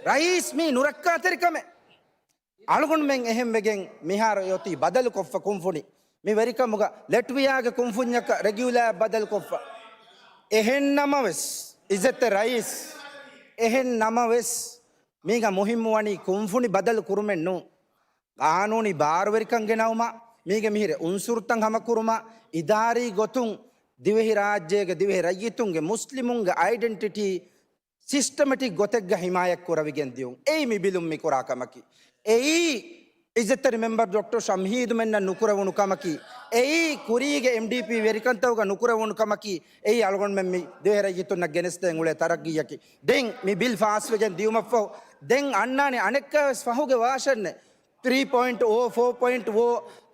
ރައީސް މީ ނުރައްކާތެރިކަމެއް. އަޅުގަނޑުމެން އެހެންވެގެން މިހާރު އޮތީ ބަދަލުކޮށްފަ ކުންފުނި. މި ވެރިކަމުގަ ލެޓްވިޔާގެ ކުންފުންޏަކަށް ރެގިއުލާއަށް ބަދަލުކޮށްފަ. އެހެން ނަމަވެސް، އިއްޒަތްތެރި ރައީސް، އެހެން ނަމަވެސް، މީގަ މުހިއްމުވަނީ ކުންފުނި ބަދަލު ކުރުމެއް ނޫން. ގާނޫނީ ބާރުވެރިކަން ގެނައުމަށް، މީގެ މިހިރެ އުންސުރުތައް ހަމަކުރުމަށް، އިދާރީ ގޮތުން ދިވެހިރާއްޖޭގެ ދިވެހި ރައްޔިތުންގެ މުސްލިމުންގެ އައިޑެންޓިޓީ ސިސްޓަމެޓިކް ގޮތެއްގަ ހިމާޔަތް ކުރެވިގެން ދިޔުން. އެއީ މި ބިލުން މި ކުރާ ކަމަކީ. އެއީ އިއްޒަތްތެރި މެމްބަރު ޑޮކްޓަރ ޝަމްހީދުމެންނަށް ނުކުރެވުނު ކަމަކީ. އެއީ ކުރީގެ އެމްޑީޕީ ވެރިކަންތަކުގަ ނުކުރެވުނު ކަމަކީ. އެއީ އަޅުގަނޑުމެން މި ދިވެހި ރައްޔިތުންނަށް ގެނެސްދޭން އުޅޭ ތަރައްގީއަކީ. ދެން މި ބިލް ފާސްވެގެން ދިޔުމަށްފަހު ދެން އަންނާނެ އަނެއްކާވެސް ފަހުގެ ވާޝަންނެއް. ތްރީ ޕޮއިންޓް އޯ، ފޯ ޕޮއިންޓް އޯ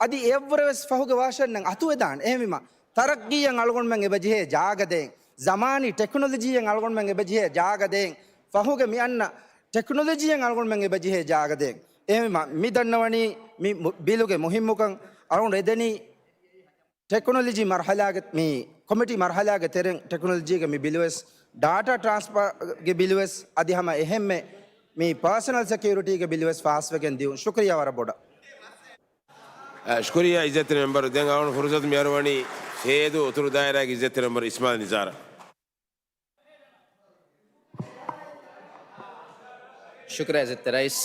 އަދި އެއަށްވުރެވެސް ފަހުގެ ވާޝަންނަށް އަތުވެދާނެ. އެހެންވީމަ، ތަރައްގީއަށް އަޅުގަނޑުމެން އެބަޖެހޭ ޖާގަދޭން. ޒަމާނީ ޓެކްނޮލޮޖީއަށް އަޅުގަނޑުމެން އެބަޖެހޭ ޖާގަދޭން. ފަހުގެ މި އަންނަ ޓެކްނޮލޮޖީއަށް އަޅުގަނޑުމެން އެބަޖެހޭ ޖާގަދޭން. އެހެންވީމަ، މި ދަންނަވަނީ މި މު-، ބިލުގެ މުހިއްމުކަން. އަޅުގަނޑު އެދެނީ ޓެކްނޮލޮޖީ މަރުހަލާގެ، މި ކޮމިޓީ މަރުހަލާގެ ތެރެއިން ޓެކްނޮލޮޖީގެ މި ބިލުވެސް، ޑާޓާ ޓްރާންސްފާގެ ބިލުވެސް، އަދި ހަމަ އެހެންމެ މި ޕާސަނަލް ސެކިއުރިޓީގެ ބިލުވެސް ފާސްވެގެން ދިޔުން. ޝުކުރިއްޔާ ވަރަށް ބޮޑަށް. އަ، ޝުކުރިއްޔާ އިއްޒަތްތެރި މެމްބަރު. ދެން އަޅުގަނޑު ފުރުސަތު މި އަރުވަނީ ފޭދޫ އުތުރު ދާއިރާގެ އިއްޒަތްތެރި މެމްބަރު އިސްމާއިލް ނިޒާރަށް. ޝުކުރިއްޔާ އިއްޒަތްތެރި ރައީސް.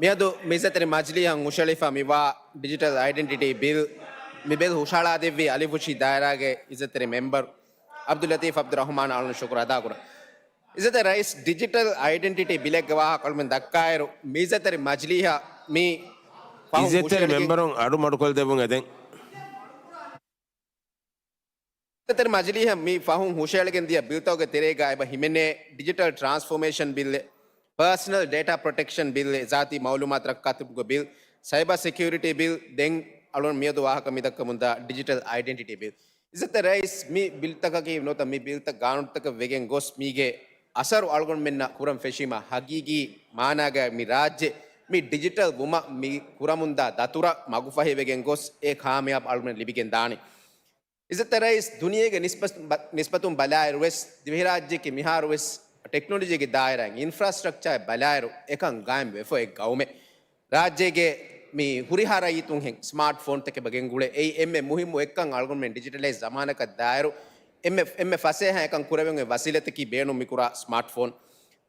މިއަދު މި އިއްޒަތްތެރި މަޖިލީހަށް ހުށައެޅިފަ މިވާ ޑިޖިޓަލް އައިޑެންޓިޓީ ބިލް، މި ބިލް ހުށަހަޅާދެއްވީ އަލިފުށި ދާއިރާގެ އިއްޒަތްތެރި މެމްބަރު ޢަބްދުއްލަތީފް ޢަބްދުއްރަޙްމާން. އަޅުގަނޑު ޝުކުރު އަދާކުރަން. އިއްޒަތްތެރި ރައީސް، ޑިޖިޓަލް އައިޑެންޓިޓީ ބިލެއްގެ ވާހަކަ އަޅުމެން ދައްކާއިރު، މި އިއްޒަތްތެރި މަޖިލީހަށް މި ފަހުން އިއްޒަތްތެރި ހުށައެޅިގެން މެމްބަރުން އަޑު މަޑުކޮށް ދެއްވުން އެދެން. އިއްޒަތްތެރި މަޖިލީހަށް މި ފަހުން ހުށައެޅިގެން ދިޔަ ބިލްތަކުގެ ތެރޭގަ އެބަ ހިމެނޭ ޑިޖިޓަލް ޓްރާންސްފޯމޭޝަން ބިލްއެއް، ޕާސަނަލް ޑޭޓާ ޕްރޮޓެކްޝަން ބިލްއެއް، ޒާތީ މައުލޫމާތު ރައްކާތެރިކުރުމުގެ ބިލް، ސައިބާ ސެކިއުރިޓީ ބިލް، ދެން އަޅުން މިއަދު ވާހަކަ މިދައްކަމުންދާ ޑިޖިޓަލް އައިޑެންޓިޓީ ބިލް. އިއްޒަތްތެރި ރައީސް، މި ބިލްތަކަކީ ނުވަތަ މި ބިލްތައް ގާނޫނުތަކަށް ވެގެން ގޮސް މީގެ އަސަރު އަޅުގަނޑުމެންނަށް ކުރަން ފެށީމަ ހަގީގީ މާނާގައި މި ރާއްޖެ މި ޑިޖިޓަލް ވުމަށް މި ކުރަމުންދާ ދަތުރަށް މަގުފަހިވެގެން ގޮސް އެ ކާމިޔާބު އަޅުގަނޑު ލިބިގެން ދާނެ. އިއްޒަތްތެރި ރައީސް، ދުނިޔޭގެ ނިސްބަތުން ބަ-، ނިސްބަތުން ބަލާއިރުވެސް ދިވެހިރާއްޖެއަކީ މިހާރުވެސް ޓެކްނޮލޮޖީގެ ދާއިރާއިން އިންފްރާސްޓްރަކްޗާއެއް ބަލާއިރު އެކަން ގާއިމް ވެފަ އޮތް ގައުމެއް. ރާއްޖޭގެ މި ހުރިހާ ރައްޔިތުންހެން ސްމާޓް ފޯންތަކެއް އެބަ ގެންގުޅޭ. އެއީ އެންމެ މުހިއްމު އެއްކަން. އަޅުގަނޑުމެން ޑިޖިޓަލައިޒް ޒަމާނަކަށް ދާއިރު އެންމެ، އެންމެ ފަސޭހަ އެކަން ކުރެވެން އޮތް ވަސީލަތަކީ ބޭނުން މިކުރާ ސްމާޓް ފޯން.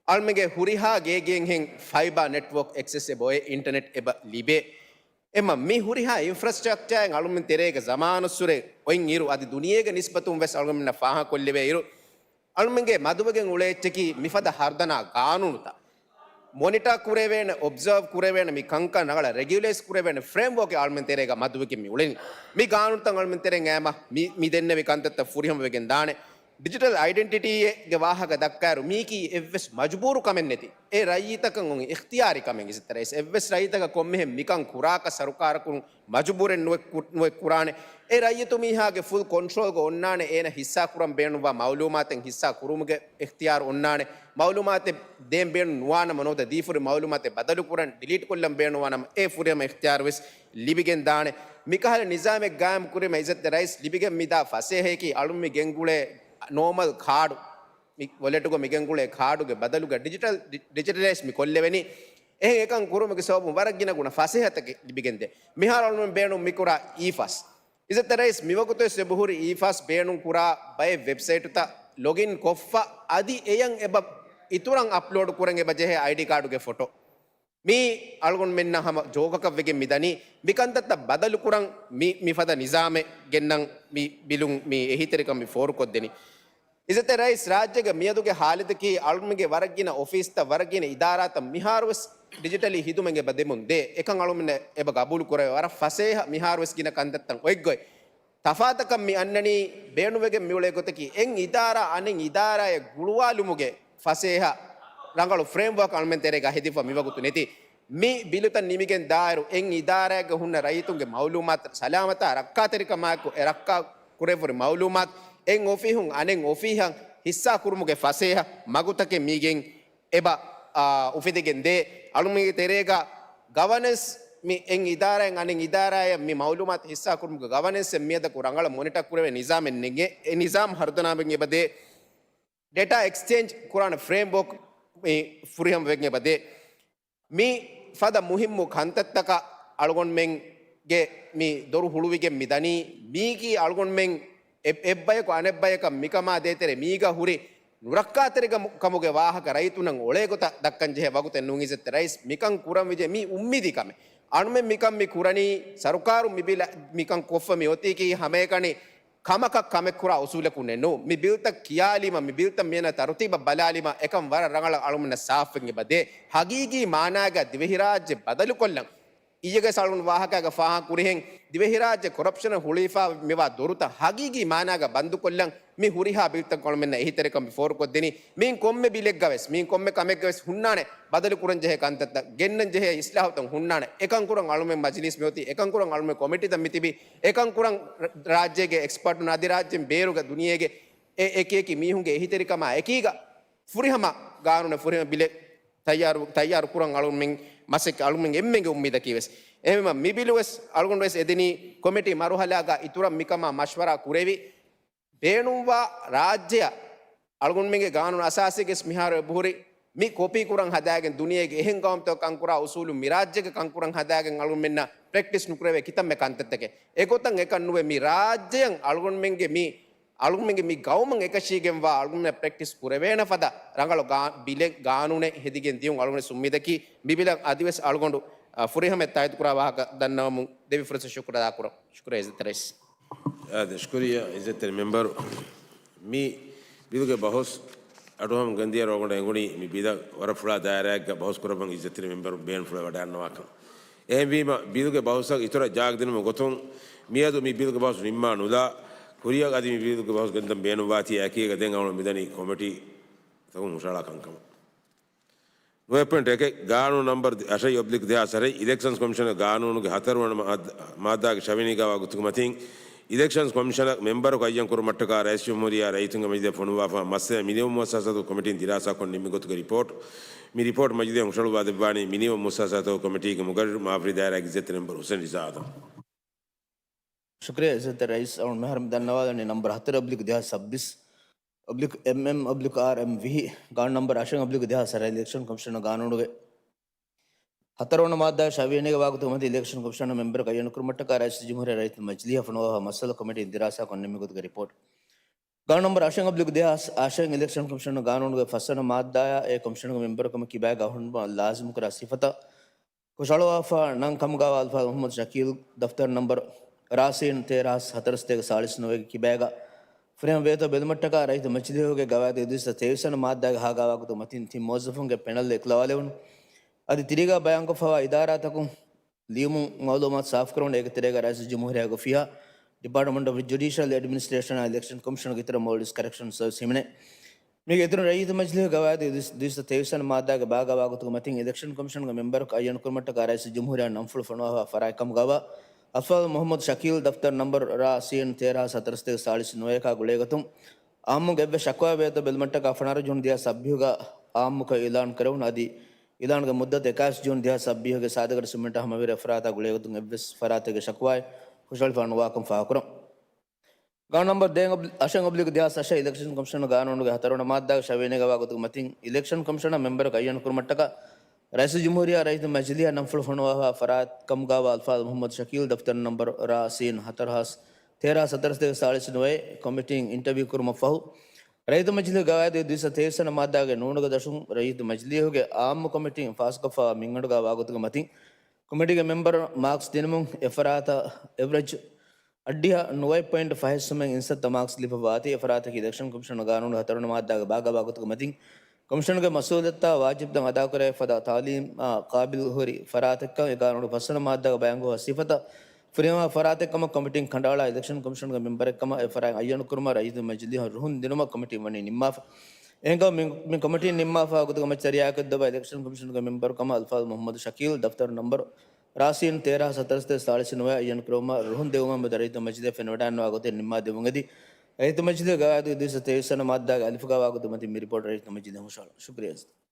އަޅުމެންގެ ހުރިހާ ގޭގެއިންހެން ފައިބާ ނެޓްވޯކް އެކްސެސް އެބަ އޮތް، އިންޓަނެޓް އެބަ ލިބޭ. އެމަ މި ހުރިހާ އިންފްރާސްޓްރަކްޗާއެއް އަޅުމެން ތެރޭގަ ޒަމާނުއްސުރެ އޮތް އިރު، އަދި ދުނިޔޭގެ ނިސްބަތުން ވެސް އަޅުމެންނަށް ފާހަގަކޮށްލެވޭ އިރު، އަޅުމެންގެ މަދުވެގެން އުޅޭ އެއްޗަކީ މިފަދަ ހަރުދަނާ ގާނޫނުތައް މޮނިޓާ ކުރެވޭނެ، އޮބްޒާވް ކުރެވޭނެ، މި ކަންކަން ރަނގަޅަށް ރެގިއުލައިޒް ކުރެވޭނެ ފްރޭމްވޯކެއް އަޅުމެން ތެރޭގަ މަދުވެގެން މި އުޅެނީ. މި ގާނޫނުތައް އަޅުމެން ތެރެއިން އައީމަ މި، މި ދެންނެވި ކަންތައްތައް ފުރިހަމަވެގެން ދާނެ. ޑިޖިޓަލް އައިޑެންޓިޓީގެ ވާހަކަ ދައްކާއިރު، މީކީ އެއްވެސް މަޖުބޫރު ކަމެއް ނެތި، އެ ރައްޔިތަކަށް އޮތް އިޚްތިޔާރީ ކަމެއް. އިއްޒަތްތެރި ރައީސް، އެއްވެސް ރައްޔިތަކަށް ކޮންމެހެން މިކަން ކުރާކަށް ސަރުކާރަކުން މަޖުބޫރެއް ނުވެ ކު-، ނުވެ ކުރާނެ. އެ ރައްޔިތު މީހާގެ ފުލް ކޮންޓްރޯލްގަ އޮންނާނެ، އޭނަ ހިއްސާ ކުރަން ބޭނުންވާ މައުލޫމާތެއް ހިއްސާ ކުރުމުގެ އިޚްތިޔާރު އޮންނާނެ. މައުލޫމާތެއް ދޭން ބޭނުން ނުވާނަމަ ނުވަތަ ދީފުރި މައުލޫމާތެއް ބަދަލުކުރަން، ޑިލީޓް ކޮށްލަން ބޭނުންވާނަމަ އެ ފުރިހަމަ އިޚްތިޔާރު ވެސް ލިބިގެން ދާނެ. މިކަހަލަ ނިޒާމެއް ގާއިމް ކުރީމަ އިއްޒަތްތެރި ރައީސް ލިބިގެން މިދާ ފަސޭހައަކީ އަޅުންމެ ގެންގުޅޭ ނޯމަލް ކާޑު، މި ވޮލެޓުގަ މިގެންގުޅޭ ކާޑުގެ ބަދަލުގަ ޑިޖިޓަލް، ޑި-، ޑިޖިޓަލައިޒް މި ކޮށްލެވެނީ. އެހެން އެކަން ކުރުމުގެ ސަބަބުން ވަރަށް ގިނަ ގުނަ ފަސޭހަތަކެއް ލިބިގެންދޭ. މިހާރު އަޅުން ބޭނުން މިކުރާ އީ ފާސް. އިއްޒަތްތެރި ރައީސް މިވަގުތުވެސް އެބަހުރި އީ ފާސް ބޭނުން ކުރާ ބައެއް ވެބްސައިޓުތައް ލޮގިން ކޮށްފަ އަދި އެޔަށް އެބަ އިތުރަށް އަޕްލޯޑް ކުރަން އެބަ ޖެހޭ އައިޑީ ކާޑުގެ ފޮޓޯ. މީ އަޅުގަނޑުމެންނަށް ހަމަ ޖޯކަކަށް ވެގެން މިދަނީ. މިކަންތައްތައް ބަދަލުކުރަން މި، މިފަދަ ނިޒާމެއް ގެންނަން މި ބިލުން މި އެހީތެރިކަން މި ފޯރުކޮށްދެނީ. އިއްޒަތްތެރި ރައީސް، ރާއްޖޭގެ މިއަދުގެ ހާލަތަކީ އަޅުމެންގެ ވަރަށް ގިނަ އޮފީސްތައް، ވަރަށް ގިނަ އިދާރާތައް މިހާރުވެސް ޑިޖިޓަލީ ހިދުމަތް އެބަ ދެމުން ދޭ. އެކަން އަޅުމެން އެބަ ގަބޫލު ކުރޭ. ވަރަށް ފަސޭހަ މިހާރުވެސް ގިނަ ކަންތައްތައް އޮތްގޮތް. ތަފާތަކަށް މި އަންނަނީ ބޭނުންވެގެން މިއުޅޭ ގޮތަކީ، އެއް އިދާރާ އަނެއް އިދާރާއެއް ގުޅުވާލުމުގެ ފަސޭހަ ރަނގަޅު ފްރޭމްވޯކް އަޅުމެން ތެރޭގަ ހެދިފަ މިވަގުތު ނެތި. މި ބިލުތައް ނިމިގެން ދާއިރު، އެއް އިދާރާއެއްގަ ހުންނަ ރައްޔިތުންގެ މައުލޫމާތު ސަލާމަތާ ރައްކާތެރިކަމާއެކު އެ ރައްކާ ކުރެވުރި މައުލޫމާތު، އެއް އޮފީހުން އަނެއް އޮފީހަށް ހިއްސާ ކުރުމުގެ ފަސޭހަ މަގުތަކެއް މީގެން އެބަ، އާ، އުފެދިގެން ދޭ. އަޅުމެންގެ ތެރޭގަ ގަވަނެންސް މި އެއް އިދާރާއެއް އަނެއް އިދާރާއަށް މި މައުލޫމާތު ހިއްސާ ކުރުމުގެ ގަވަނެންސެއް މިއަދަކު ރަނގަޅަށް މޮނިޓަ ކުރެވޭ ނިޒާމެއް ނެގެ، އެ ނިޒާމް ހަރުދަނާވެގެން އެބަ ދޭ. ޑޭޓާ އެކްސްޗޭންޖް ކުރާނެ ފްރޭމްވޯކް މި ފުރިހަމަވެގެން އެބަ ދޭ. މި ފަދަ މުހިއްމު ކަންތައްތަކަށް އަޅުގަނޑުމެންގެ މި ދޮރު ހުޅުވިގެން މި ދަނީ. މީކީ އަޅުގަނޑުމެން އެ-، އެއްބަޔަކު އަނެއްބަޔަކަށް މިކަމާ ދޭތެރޭ މީގަ ހުރި ނުރައްކާތެރި ކަމުގެ ވާހަކަ ރައްޔިތުންނަށް އޮޅޭ ގޮތަށް ދައްކަން ޖެހޭ ވަގުތެއް ނޫން. އިއްޒަތްތެރި ރައީސް، މިކަން ކުރަން ވެއްޖެ މީ އުއްމީދީ ކަމެއް. އަޅުމެން މިކަން މި ކުރަނީ، ސަރުކާރުން މި ބިލަށް މިކަން ކޮށްފަ މި އޮތީކީ ހަމައެކަނި ކަމަކަށް ކަމެއް ކުރާ އުސޫލަކުންނެއް ނޫން. މި ބިލްތައް ކިޔާލީމަ، މި ބިލްތައް މިއަންނަ ތަރުތީބަށް ބަލާލީމަ، އެކަން ވަރަށް ރަނގަޅަށް އަޅުމެންނަށް ސާފުވެގެން އެބަ ދޭ. ހަގީގީ މާނާގަ ދިވެހިރާއްޖެ ބަދަލުކޮށްލަން. އިއްޔެގެ ސަޅުން ވާހަކައިގަ ފާހަގަ ކުރިހެން، ދިވެހިރާއްޖެ ކޮރަޕްޝަނަށް ހުޅުވިފަ މިވާ ދޮރުތައް ހަގީގީ މާނާގަ ބަންދުކޮށްލަން މި ހުރިހާ ބިލްތައް އަޅުމެންނަށް އެހީތެރިކަން މި ފޯރުކޮށްދެނީ. މިއިން ކޮންމެ ބިލެއްގަވެސް، މިއިން ކޮންމެ ކަމެއްގަވެސް ހުންނާނެ، ބަދަލުކުރަން ޖެހޭ ކަންތައްތައް، ގެންނަން ޖެހޭ އިސްލާހުތައް ހުންނާނެ. އެކަން ކުރަން އަޅުމެން މަޖިލީސް މިއޮތީ، އެކަން ކުރަން އަޅުމެން ކޮމިޓީތައް މިތިބީ، އެކަން ކުރަން ރަ-، ރާއްޖޭގެ އެކްސްޕާޓުން އަދި ރާއްޖޭން ބޭރުގަ ދުނިޔޭގެ އެ އެކި އެކި މީހުންގެ އެހީތެރިކަމާ އެކީގަ ފުރިހަމަ ގާނޫނެއް، ފުރިހަމަ ބިލެއް ތައްޔާރު، ތައްޔާރު ކުރަން އަޅުމެން މަސައްކަތް، އަޅުމެން އެންމެންގެ އުއްމީދަކީ ވެސް. އެހެންވީމަ މި ބިލު ވެސް އަޅުގަނޑު ވެސް އެދެނީ ކޮމިޓީ މަރުހަލާގަ އިތުރަށް މިކަމާ މަޝްވަރާ ކުރެވި، ބޭނުންވާ ރާއްޖެއަށް އަޅުގަނޑުމެންގެ ގާނޫނު އަސާސީގެ ވެސް މިހާރު އެބަހުރި މި ކޮޕީ ކުރަން ހަދާގެން ދުނިޔޭގެ އެހެން ގައުމުތަކަށް ކަންކުރާ އުސޫލު މި ރާއްޖޭގަ ކަންކުރަން ހަދާގެން އަޅުގަނޑުމެންނަށް ޕްރެކްޓިސް ނުކުރެވޭ ކިތަންމެ ކަންތައްތަކެއް. އެގޮތަށް އެކަން ނުވެ މި ރާއްޖެއަށް އަޅުގަނޑުމެންގެ މި، އަޅުގަނޑުމެންގެ މި ގައުމަށް އެކަށީގެންވާ އަޅުގަނޑުމެން ޕްރެކްޓިސް ކުރެވޭނެ ފަދަ ރަނގަޅު ގާ-، ބިލެއް ގާނޫނެއް ހެދިގެން ދިޔުން އަޅުގަނޑު އުއްމީދަކީ މި ބިލަށް އަދިވެސް އަޅުގަނޑު، އަ، ފުރިހަމަ ތާއީދު ކުރާ ވާހަކަ ދަންނަވަމުން ދެވި ފުރަސަތު ޝުކުރު އަދާކުރަން. ޝުކުރިއްޔާ އިއްޒަތްތެރި ރައީސް. އާދެ، ޝުކުރިއްޔާ އިއްޒަތްތެރި މެމްބަރު. މި ބިލުގެ ބަހުސް އަޑުއަހަން ގެންދިޔަ ރޯގަނޑަށް އެނގުނީ މި ބިލަށް ވަރަށް ފުޅާ ދާއިރާއެއްގަ ބަހުސް ކުރައްވަން އިއްޒަތްތެރި މެމްބަރު ބޭނުންފުޅަށް ވަޑައިގަންނަވާކަން. އެހެންވީމަ، ބިލުގެ ބަހުސަށް އިތުރަށް ޖާގަ ދިނުމުގެ ގޮތުން މިއަދު މި ބިލުގެ ބަހުސް ނިންމާ ނުލާ، ކުރިއަށް އަދި މި ބިލުގެ ބަހުސް ގެންދަން ބޭނުންވާތީ އެކީގަ ދެން އަޅުގަނޑު މިދަނީ ކޮމިޓީ ތަކުން ހުށަހަޅާ ކަންކަމަށް. ނުވައެއް ޕޮއިންޓް އެކެއް، ގާނޫނު ނަމްބަރު އަށެއް އޮބްލިކް ދެހާސް އަށެއް، އިލެކްޝަންސް ކޮމިޝަނަށް ގާނޫނުގެ ހަތަރުވަނަ މާއްދާ، މާއްދާގެ ށަވިޔަނިގާ ވާގުތުގެ މަތިން، އިލެކްޝަންސް ކޮމިޝަނަށް މެމްބަރަކު އައްޔަން ކުރުމަށްޓަކާ ރައީސް ޖުމްހޫރިއްޔާ ރައްޔިތުންގެ މަޖިލީހަށް ފޮނުއްވާފަ މައްސަލަ މިނިވަން މުއައްސަސާތު ކޮމިޓީން ދިރާސާކޮށް ނިންމި ގޮތުގެ ރިޕޯޓް. މި ރިޕޯޓް މަޖިލީހަށް ހުށަހަޅުއްވާ ދެއްވާނީ މިނިވަން މުއައްސަސާތު ކޮމިޓީގެ މުގައްރިރު މާފަރި ދާއިރާގެ އިއްޒަތްތެރި މެމްބަރު ހުސެން ރިޒާ އާދަމް. ޝުކުރިއްޔާ އިއްޒަތްތެރި ރައީސް. އަޅުގަނޑު މިހާރު މި ދަންނަވާލަނީ ނަމްބަރު ހަތަރު އޮބްލިކް ދެހާސް ސައްބީސް، އޮބްލިކް އެމްއެމް އޮބްލިކް އާރްއެމް ވިހި، ގާނޫނު ނަމްބަރު އަށެއް އޮބްލިކް ދެހާސް އަށެއް، އިލެކްޝަން ކޮމިޝަނަށް ގާނޫނުގެ ހަތަރުވަނަ މާއްދާ ޝަވިޔަނީގެ ވާގުތުގެ މަތިން އިލެކްޝަން ކޮމިޝަނަށް މެމްބަރަކު އައްޔަން ކުރުމަށްޓަކާ ރައީސް ޖުމްހޫރިއްޔާ ރައްޔިތުންގެ މަޖިލީހަށް ފޮނުއްވާފަ މައްސަލަ ކޮމިޓީން ދިރާސާކޮށް ނިންމި ގޮތުގެ ރިޕޯޓް. ގާނޫނު ނަމްބަރު އަށެއް އޮބްލިކް ދެހާސް އަށެއް، އިލެކްޝަން ކޮމިޝަނުގެ ގާނޫނުގެ ފަސްވަނަ މާއްދާއާ އެ ކޮމިޝަނުގެ މެމްބަރު ކަމަށް ކިބާގަ އަހުރެން ލާޒިމު ކުރާ ސިފަތައް ހުށަހަޅުއްވާފަ ނަން ކަމުގައިވާ އަލްފާ މުހައްމަދު ޝަކީލް، ދަފްތަރު ނަންބަރު ރާސީން ތޭރަ ހާސް ހަތަރު ސަތޭކަ ސާޅީސް ނުވައެއްގެ ކިބާގަ ފުރިހަމަ ވޭތޯ ބެލުމަށްޓަކާ ރައްޔިތު މަޖިލީހުގެ ގަވާއިދު އެއް ސަތޭކަ ތޭވީސް ވަނަ މާއްދާގަ ހައިގާވާގޮތު މަތިން ތިން މުވައްޒަފުންގެ ޕެނަލް އެއް އެކުލަވާލެވުނު. އަދި ތިރީގަ ބަޔާންކޮށްފައިވާ އިދާރާތަކުން ލިޔުމުން މައުލޫމާތު ސާފުކުރުން. އޭގެ ތެރޭގަ ރައީސުލްޖުމްހޫރިއްޔާގެ އޮފީހަށް ޑިޕާޓްމަންޓް އޮފް ޖުޑިޝަލް އެޑްމިނިސްޓްރޭޝަނާ އިލެކްޝަން ކޮމިޝަނުގެ އިތުރަށް މޯލްޑިވްސް ކަރެކްޝަން ސަރވިސް ހިމެނޭ. މީގެ އިތުރުން ރައްޔިތު މަޖިލީހުގެ ގަވާއިދު ދުއިސައްތަ ތޭވީސް ވަނަ މާއްދާގެ ބާ ގަވާގޮތުގެ މަތިން އިލެކްޝަން ކޮމިޝަނުގެ މެމްބަރަކު އައްޔަން ކުރުމަށްޓަކާ ރައީސުލްޖުމްހޫރިއްޔާ ނަންފުޅު ފޮނުވާފާ ފަރާތް ކަމުގައިވާ އަލްފާޟިލް މުޙައްމަދު ޝަކީލް ދަފްތަރު ނަންބަރު ރ ސީ އެން ތޭރަ ހާސް ހަތަރު ސަތޭކަ ސާޅީސް ނުވައެކާ ގުޅޭގޮތުން އާއްމުންގެ އެއްވެސް ޝަކުވާ ވޭތޯ ބެލުމަށްޓަކާ ފަނަރަ ޖޫން ދެހާސް ސައްބީހުގަ އާއްމުކޮށް އިޢުލާން ކުރެވުނު އަދި އިޢުލާނުގެ މުއްދަތު އެކާވީސް ޖޫން ދެހާސް ސައްބީހުގެ ސާދަގަޑި ސުމެއްޓަށް ހަމަވެރި އެފަރާތާ ގުޅޭގޮތުން އެއްވެސް ފަރާތެއްގެ ޝަކުވާއެއް ހުށަހެޅިފަ ނުވާކަން ފާހަގަކުރަން. ގާނޫނު ނަންބަރު ދެއަށް އޮބްލި-، އަށެއް އޮބްލިކް ދެހާސް އަށެއް އިލެކްޝަން ކޮމިޝަނުގެ ގާނޫނުގެ ހަތަރުވަނަ މާއްދާގެ ށ ވިޔަނީގަ ވާގޮތުގެ މަތިން އިލެކްޝަން ކޮމިޝަނަށް މެމްބަރަކު އައްޔަން ކުރުމަށްޓަކާ ރައީސުލްޖުމްހޫރިއްޔާ ރައްޔިތު މަޖިލީހާ ނަންފުޅު ފޮނުވާފާ ފަރާތް ކަމުގައިވާ އަލްފާޟިލް މުޙައްމަދު ޝަކީލް ދަފްތަރު ނަންބަރު ރ ސީ އެން ހަތަރު ހާސް ތޭރަ ހާސް ހަތަރު ސަތޭކަ ސާޅީސް ނުވައެއް ކޮމިޓީން އިންޓަވިއު ކުރުމަށްފަހު، ރައްޔިތު މަޖިލީހުގެ ގަވާއިދުގެ ދުއިސައްތަ ތޭވީސް ވަނަ މާއްދާގެ ނޫނުގެ ދަށުން ރައްޔިތު މަޖިލީހުގެ އާއްމު ކޮމިޓީން ފާސްކޮށްފައިވާ މިންގަނޑުގައި ވާގޮތުގެ މަތިން ކޮމިޓީގެ މެމްބަރުން މާކްސް ދިނުމުން އެފަރާތަށް އެވްރެޖް އައްޑިހަ ނުވައެއް ޕޮއިންޓް ފަހެއް ސުމެއް އިންސައްތަ މާކްސް ލިބިފައިވާތީ، އެފަރާތަކީ އިލެކްޝަން ކޮމިޝަނުގެ ގާނޫނުގެ ހަތަރުވަނަ މާއްދާގެ ބާ ގަވާގޮތުގެ މަތިން ކޮމިޝަނުގެ މަސްއޫލިއްޔަތާ ވާޖިބުތައް އަދާކުރެވިފަދަ ތާލީމާ ޤާބިލު ހުރި ފަރާތެއްކަން އެ ގާނޫނުގެ ފަސްވަނަ މާއްދާގައި ބަޔާންކޮށްފަ ސިފަތައް ފުރިހަމަވާ ފަރާތެއްކަމަށް ކޮމިޓީން ކަނޑައަޅާ އިލެކްޝަން ކޮމިޝަނުގެ މެމްބަރެއްކަމަށް އެފަރާތް އައްޔަނުކުރުމަށް ރައްޔިތު މަޖިލީހަށް ރުހުން ދިނުމަށް ކޮމިޓީން ވަނީ ނިންމާފަ. އެހެންކަމުން މި، މި ކޮމިޓީން ނިންމާފާ ގޮތުގެ މައްޗަށް ރިއާޔަތްކޮށްދެއްވާ އިލެކްޝަން ކޮމިޝަނުގެ މެމްބަރުކަމަށް އަލްފާޟިލް މުޙައްމަދު ޝަކީލް ދަފްތަރު ނަންބަރު ރ ސީ އެން ތޭރަ ހާސް ހަތަރު ސަތޭކަ ސާޅީސް ނުވައެއް އައްޔަން ކުރުމަށް ރުހުން ދެއްވުމަށް މެދު ރައްޔިތު މަޖިލީހަށް ފެނިވަޑައިގަންނަވާ ގޮތެއް ނިންމާ ދެއްވުން އެދި، ރައްޔިތު މަޖިލީހުގެ ގަވާއިދުގެ ދުއިސައްތަ ތޭވީސް ވަނަ މާއްދާގެ އަލިފުގައި ވާ ގޮތުގެ މަތިން މި ރިޕޯޓް ރައްޔިތު މަޖިލީހަށް ހުށަހަޅަން. ޝުކުރިއްޔާ އިއްޒަތްތެރި.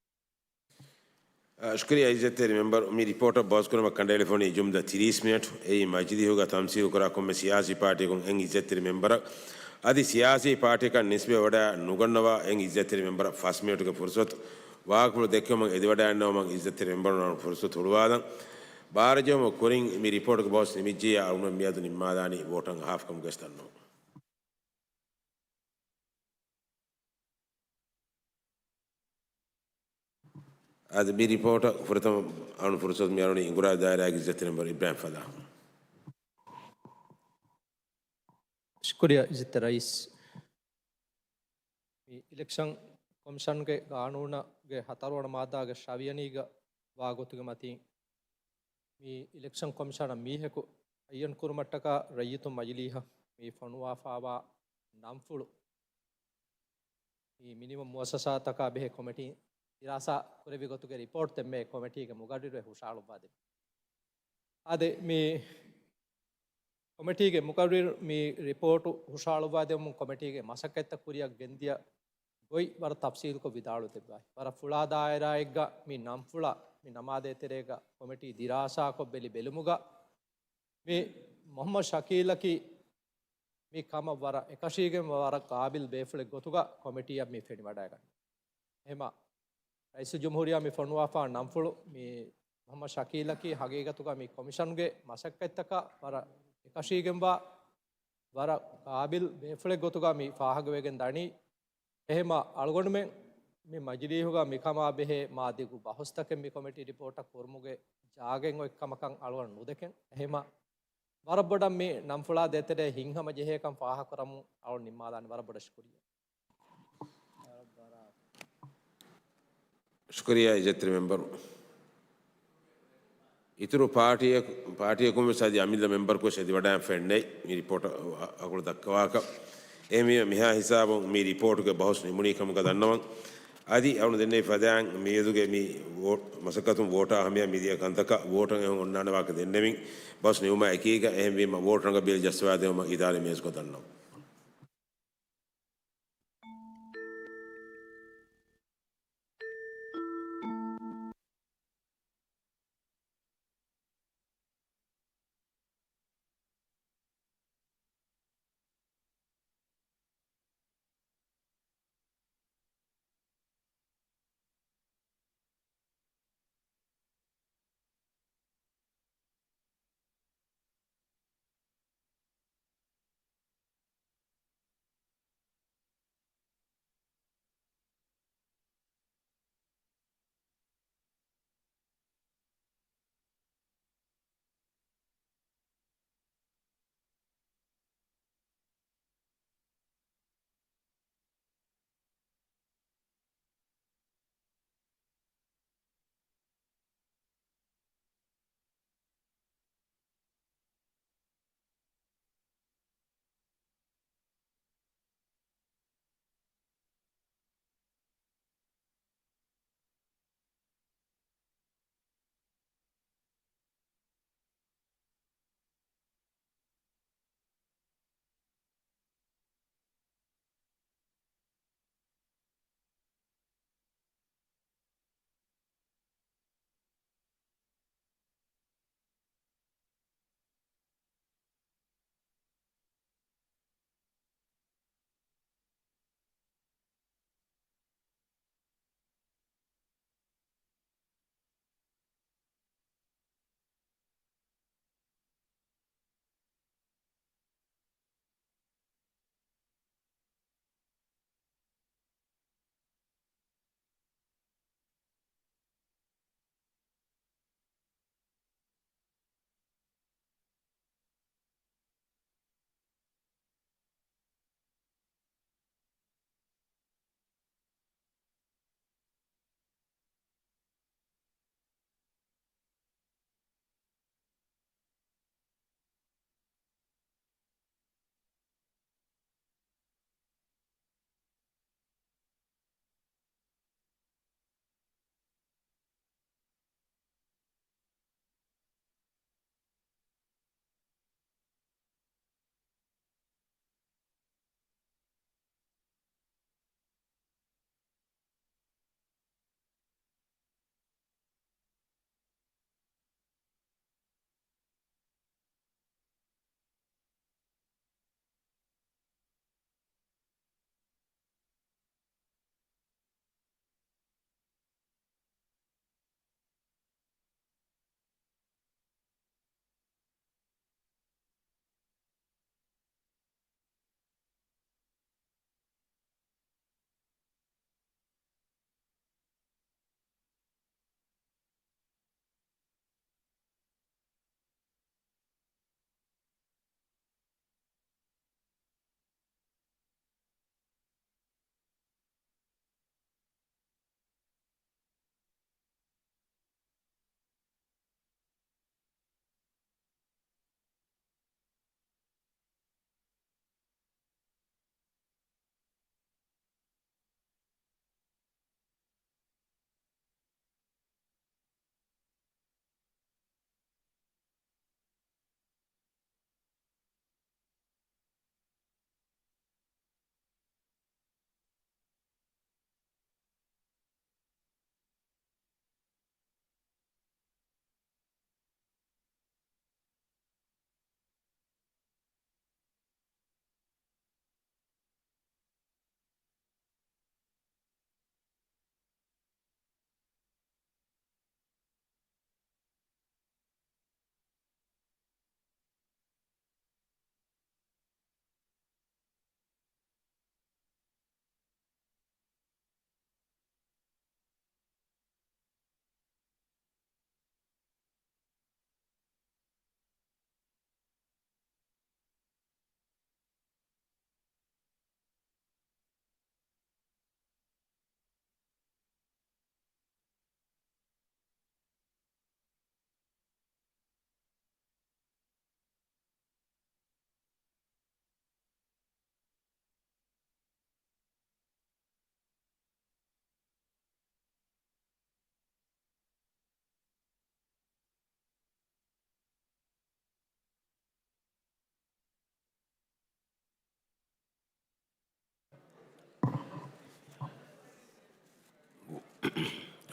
އަ، ޝުކުރިއްޔާ އިއްޒަތްތެރި މެމްބަރު، މި ރިޕޯޓަށް ބަހުސްކުރުމަށް ކަނޑައެޅިފަ ވަނީ ޖުމްލަ ތިރީސް މިނެޓް. އެއީ މަޖިލީހުގަ ތަމްސީލުކުރާ ކޮންމެ ސިޔާސީ ޕާޓީއަކުން އެން އިއްޒަތްތެރި މެމްބަރަށް އަދި ސިޔާސީ ޕާޓީއަކަށް ނިސްބަތްވެވަޑައި ނުގަންނަވާ އެން އިއްޒަތްތެރި މެމްބަރަށް ފަސް މިނެޓުގެ ފުރުސަތު ވާހަކަފުޅު ދެއްކެވުމަށް އެދިވަޑައިގަންނަވުމަށް އިއްޒަތްތެރި މެމްބަރުންނަށް ފުރުސަތު ހުޅުވާލަން. ބާރަ ޖެހުމުގެ ކުރިން މި ރިޕޯޓުގެ ބަހުސް ނިމިއްޖެޔާ އަޅުގަނޑު މިއަދު ނިންމާލާނީ ވޯޓަށް އަހާފަ ކަމުގައި ދަންނަވަން. އަދި މި ރިޕޯޓަށް ފުރަތަމަ އަޅުން ފުރުސަތު މި އަޅުނީ އިނގުރާ ދާއިރާގެ އިއްޒަތްތެރި މެމްބަރު އިބްރާހިމް ފަލާހަށް. ޝުކުރިއްޔާ އިއްޒަތްތެރި ރައީސް. މި އިލެކްޝަން ކޮމިޝަންގެ ގާނޫނުގެ ހަތަރުވަނަ މާއްދާގެ ށ ވިޔަނީގަ ވާ ގޮތުގެ މަތިން މި އިލެކްޝަން ކޮމިޝަނަށް މީހަކު އައްޔަން ކުރުމަށްޓަކާ ރައްޔިތު މަޖިލީހަށް މި ފޮނުވާފާވާ ނަންފުޅު މި މިނިވަން މުއައްސަސާތަކާ ބެހޭ ކޮމިޓީ ދިރާސާ ކުރެއްވި ގޮތުގެ ރިޕޯޓް ދެންމެ ކޮމިޓީގެ މުގައްރިރު ހުށަހަޅުއްވާ ދެއްވި. އާދެ، މި ކޮމިޓީގެ މުގައްރިރު މި ރިޕޯޓު ހުށަހަޅުއްވާ ދެއްވުމުން ކޮމިޓީގެ މަސައްކަތްތައް ކުރިއަށް ގެންދިޔަ ގޮތް ވަރަށް ތަފްސީލުކޮށް ވިދާޅުވެ ދެއްވާ. ވަރަށް ފުޅާ ދާއިރާއެއްގަ މި ނަންފުޅަށް މި ނަމާދޭ ތެރޭގަ ކޮމިޓީ ދިރާސާކޮށް ބެލި ބެލުމުގަ މި މުޙައްމަދު ޝަކީލަކީ މި ކަމަށް ވަރަށް އެކަށީގެން ވަރަށް ޤާބިލް ބޭފުޅެއް ގޮތުގަ ކޮމިޓީއަށް މި ފެނިވަޑައިގަންނަވާ. އެހެމަ ރައީސުލްޖުމްހޫރިއްޔާ މި ފޮނުވާފާ ނަންފުޅު މި މުޙައްމަދު ޝަކީލަކީ ހަގީގަތުގަ މި ކޮމިޝަންގެ މަސައްކަތްތަކަށް ވަރަށް އެކަށީގެންވާ ވަރަށް ޤާބިލް ބޭފުޅެއް ގޮތުގަ މި ފާހަގަވެގެން ދަނީ. އެހެމަ އަޅުގަނޑުމެން މި މަޖިލީހުގަ މިކަމާ ބެހޭ މާ ދިގު ބަހުސްތަކެއް މި ކޮމިޓީ ރިޕޯޓަށް ކުރުމުގެ ޖާގައެއް އޮތް ކަމަކަށް އަޅުގަނޑު ނުދެކެން. އެހެމަ ވަރަށް ބޮޑަށް މި ނަންފުޅާ ދޭތެރޭ ހިތްހަމަ ޖެހޭކަން ފާހަގަކުރަމުން އަޅުގަނޑު ނިންމާލާނީ. ވަރަށް ބޮޑަށް ޝުކުރިއްޔާ. ޝުކުރިއްޔާ އިއްޒަތްތެރި މެމްބަރު. އިތުރު ޕާޓީއަކު، ޕާޓީއަކުން ވެސް އަދި އަމިއްލަ މެމްބަރަކު ވެސް އެދިވަޑައިގެން ފެންނައި މި ރިޕޯޓަށް އަ، އަގުޅު ދައްކަވާކަށް. އެހެންވީމަ މިހާ ހިސާބުން މި ރިޕޯޓުގެ ބަހުސް ނިމުނީ ކަމުގަ ދަންނަވަން. އަދި އަޅުން ދެންނެވި ފަދައިން މިއަދުގެ މި ވޯޓް މަސައްކަތުން ވޯޓާ ހަމަޔަށް މިދިޔަ ކަންތަކަށް ވޯޓަށް އެހުން އޮންނާނެ ވާހަކަ ދެންނެވިން ބަހުސް ނިމުމާ އެކީގަ. އެހެންވީމަ ވޯޓް ރަނގަޅަށް ބިލަ ޖައްސަވާ ދެވުމަށް އިދާރީ މޭޒުކޮށް ދަންނަވަން.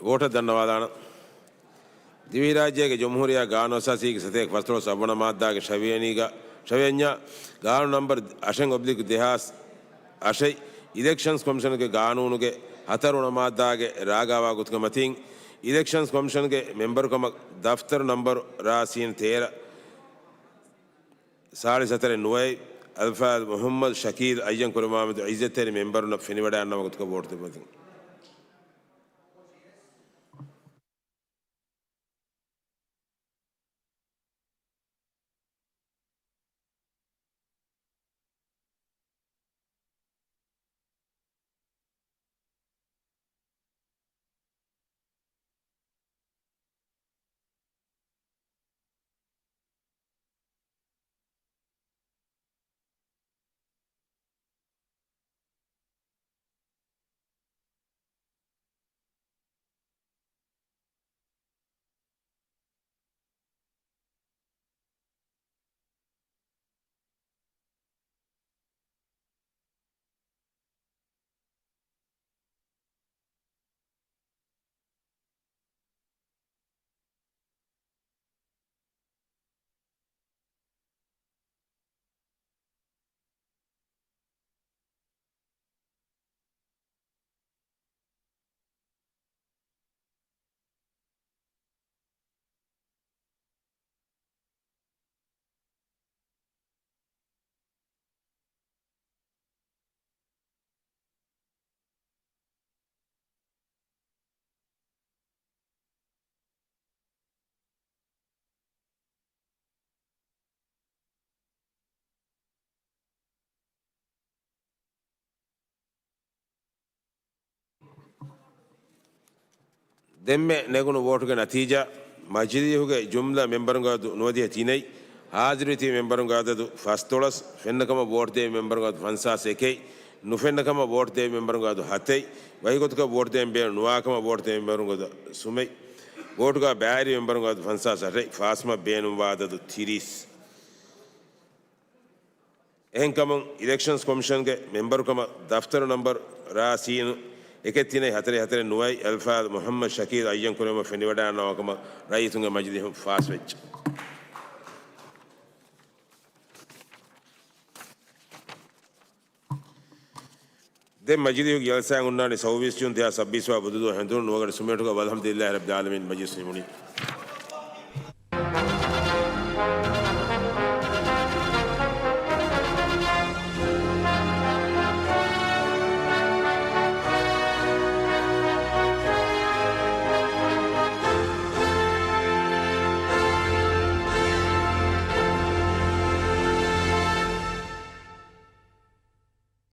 ވޯޓަށް ދަންނަވާލާނަން. ދިވެހިރާއްޖޭގެ ޖުމްހޫރިއްޔާ ގާނޫނުއަސާސީގެ ސަތޭކަ ފަސްދޮޅަސް އަށްވަނަ މާއްދާގެ ށަވިޔަނީގަ، ށަވިޔަންޏާ ގާނޫނު ނަންބަރު އަށެއް އޮބްލިކް ދެހާސް އަށެއް، އިލެކްޝަންސް ކޮމިޝަންގެ ގާނޫނުގެ ހަތަރުވަނަ މާއްދާގެ ރާގާވާ ގޮތުގެ މަތިން، އިލެކްޝަންސް ކޮމިޝަންގެ މެމްބަރުކަމަށް ދަފްތަރު ނަންބަރު ރާ ސީން ތޭރަ ސާޅީސް ހަތަރެއް ނުވައެއް، އަލްފާޟިލް މުޙައްމަދު ޝަކީލް އައްޔަން ކުރެވުމާމެދު އިއްޒަތްތެރި މެމްބަރުންނަށް ފެނިވަޑައިގަންނަވާ ގޮތުގަ ވޯޓު ދެއްވުމަތިން. ދެންމެ ނެގުނު ވޯޓުގެ ނަތީޖާ، މަޖިލީހުގެ ޖުމްލަ މެމްބަރުންގެ އަދަދު ނުވަދިހަ ތިނެއް، ހާޒިރުވެތިބި މެމްބަރުންގެ އަދަދު ފަސްދޮޅަސް، ފެންނަކަމަށް ވޯޓު ދެއްވި މެމްބަރުންގެ އަދަދު ފަންސާސް އެކެއް، ނުފެންނަކަމަށް ވޯޓު ދެއްވި މެމްބަރުންގެ އަދަދު ހަތެއް، ވަކިގޮތަކަށް ވޯޓު ދެވެން ބޭނުން ނުވާކަމަށް ވޯޓު ދެއްވި މެމްބަރުންގެ އަދަދު ސުމެއް، ވޯޓުގަ ބައިވެރި މެމްބަރުންގެ އަދަދު ފަންސާސް އަށެއް، ފާސްމަށް ބޭނުންވާ އަދަދު ތިރީސް. އެހެންކަމުން، އިލެކްޝަންސް ކޮމިޝަންގެ މެމްބަރުކަމަށް ދަފްތަރު ނަންބަރު ރާ ސީން އެކެއް ތިނެއް ހަތަރެއް ހަތަރެއް ނުވައެއް، އަލްފާޟިލް މުޙައްމަދު ޝަކީލް އައްޔަން ކުރެވުމަށް ފެނިވަޑައިގަންނަވާކަމަށް ރައްޔިތުންގެ މަޖިލީހުން ފާސްވެއްޖެ. ދެން މަޖިލީހުގެ ޖަލްސާއެއް ހުންނާނީ ސައުވީސް ޖޫން ދެހާސް ސައްބީސް ވާ ބުދުދުވަހު ހެނދުނު ނުވަގަޑު ސުމޭޓުގަ. ވަލްޙަމްދުލިއްލާހި ރައްބިލް ޢާލަމީން، މަޖިލިސް ނިމުނީ.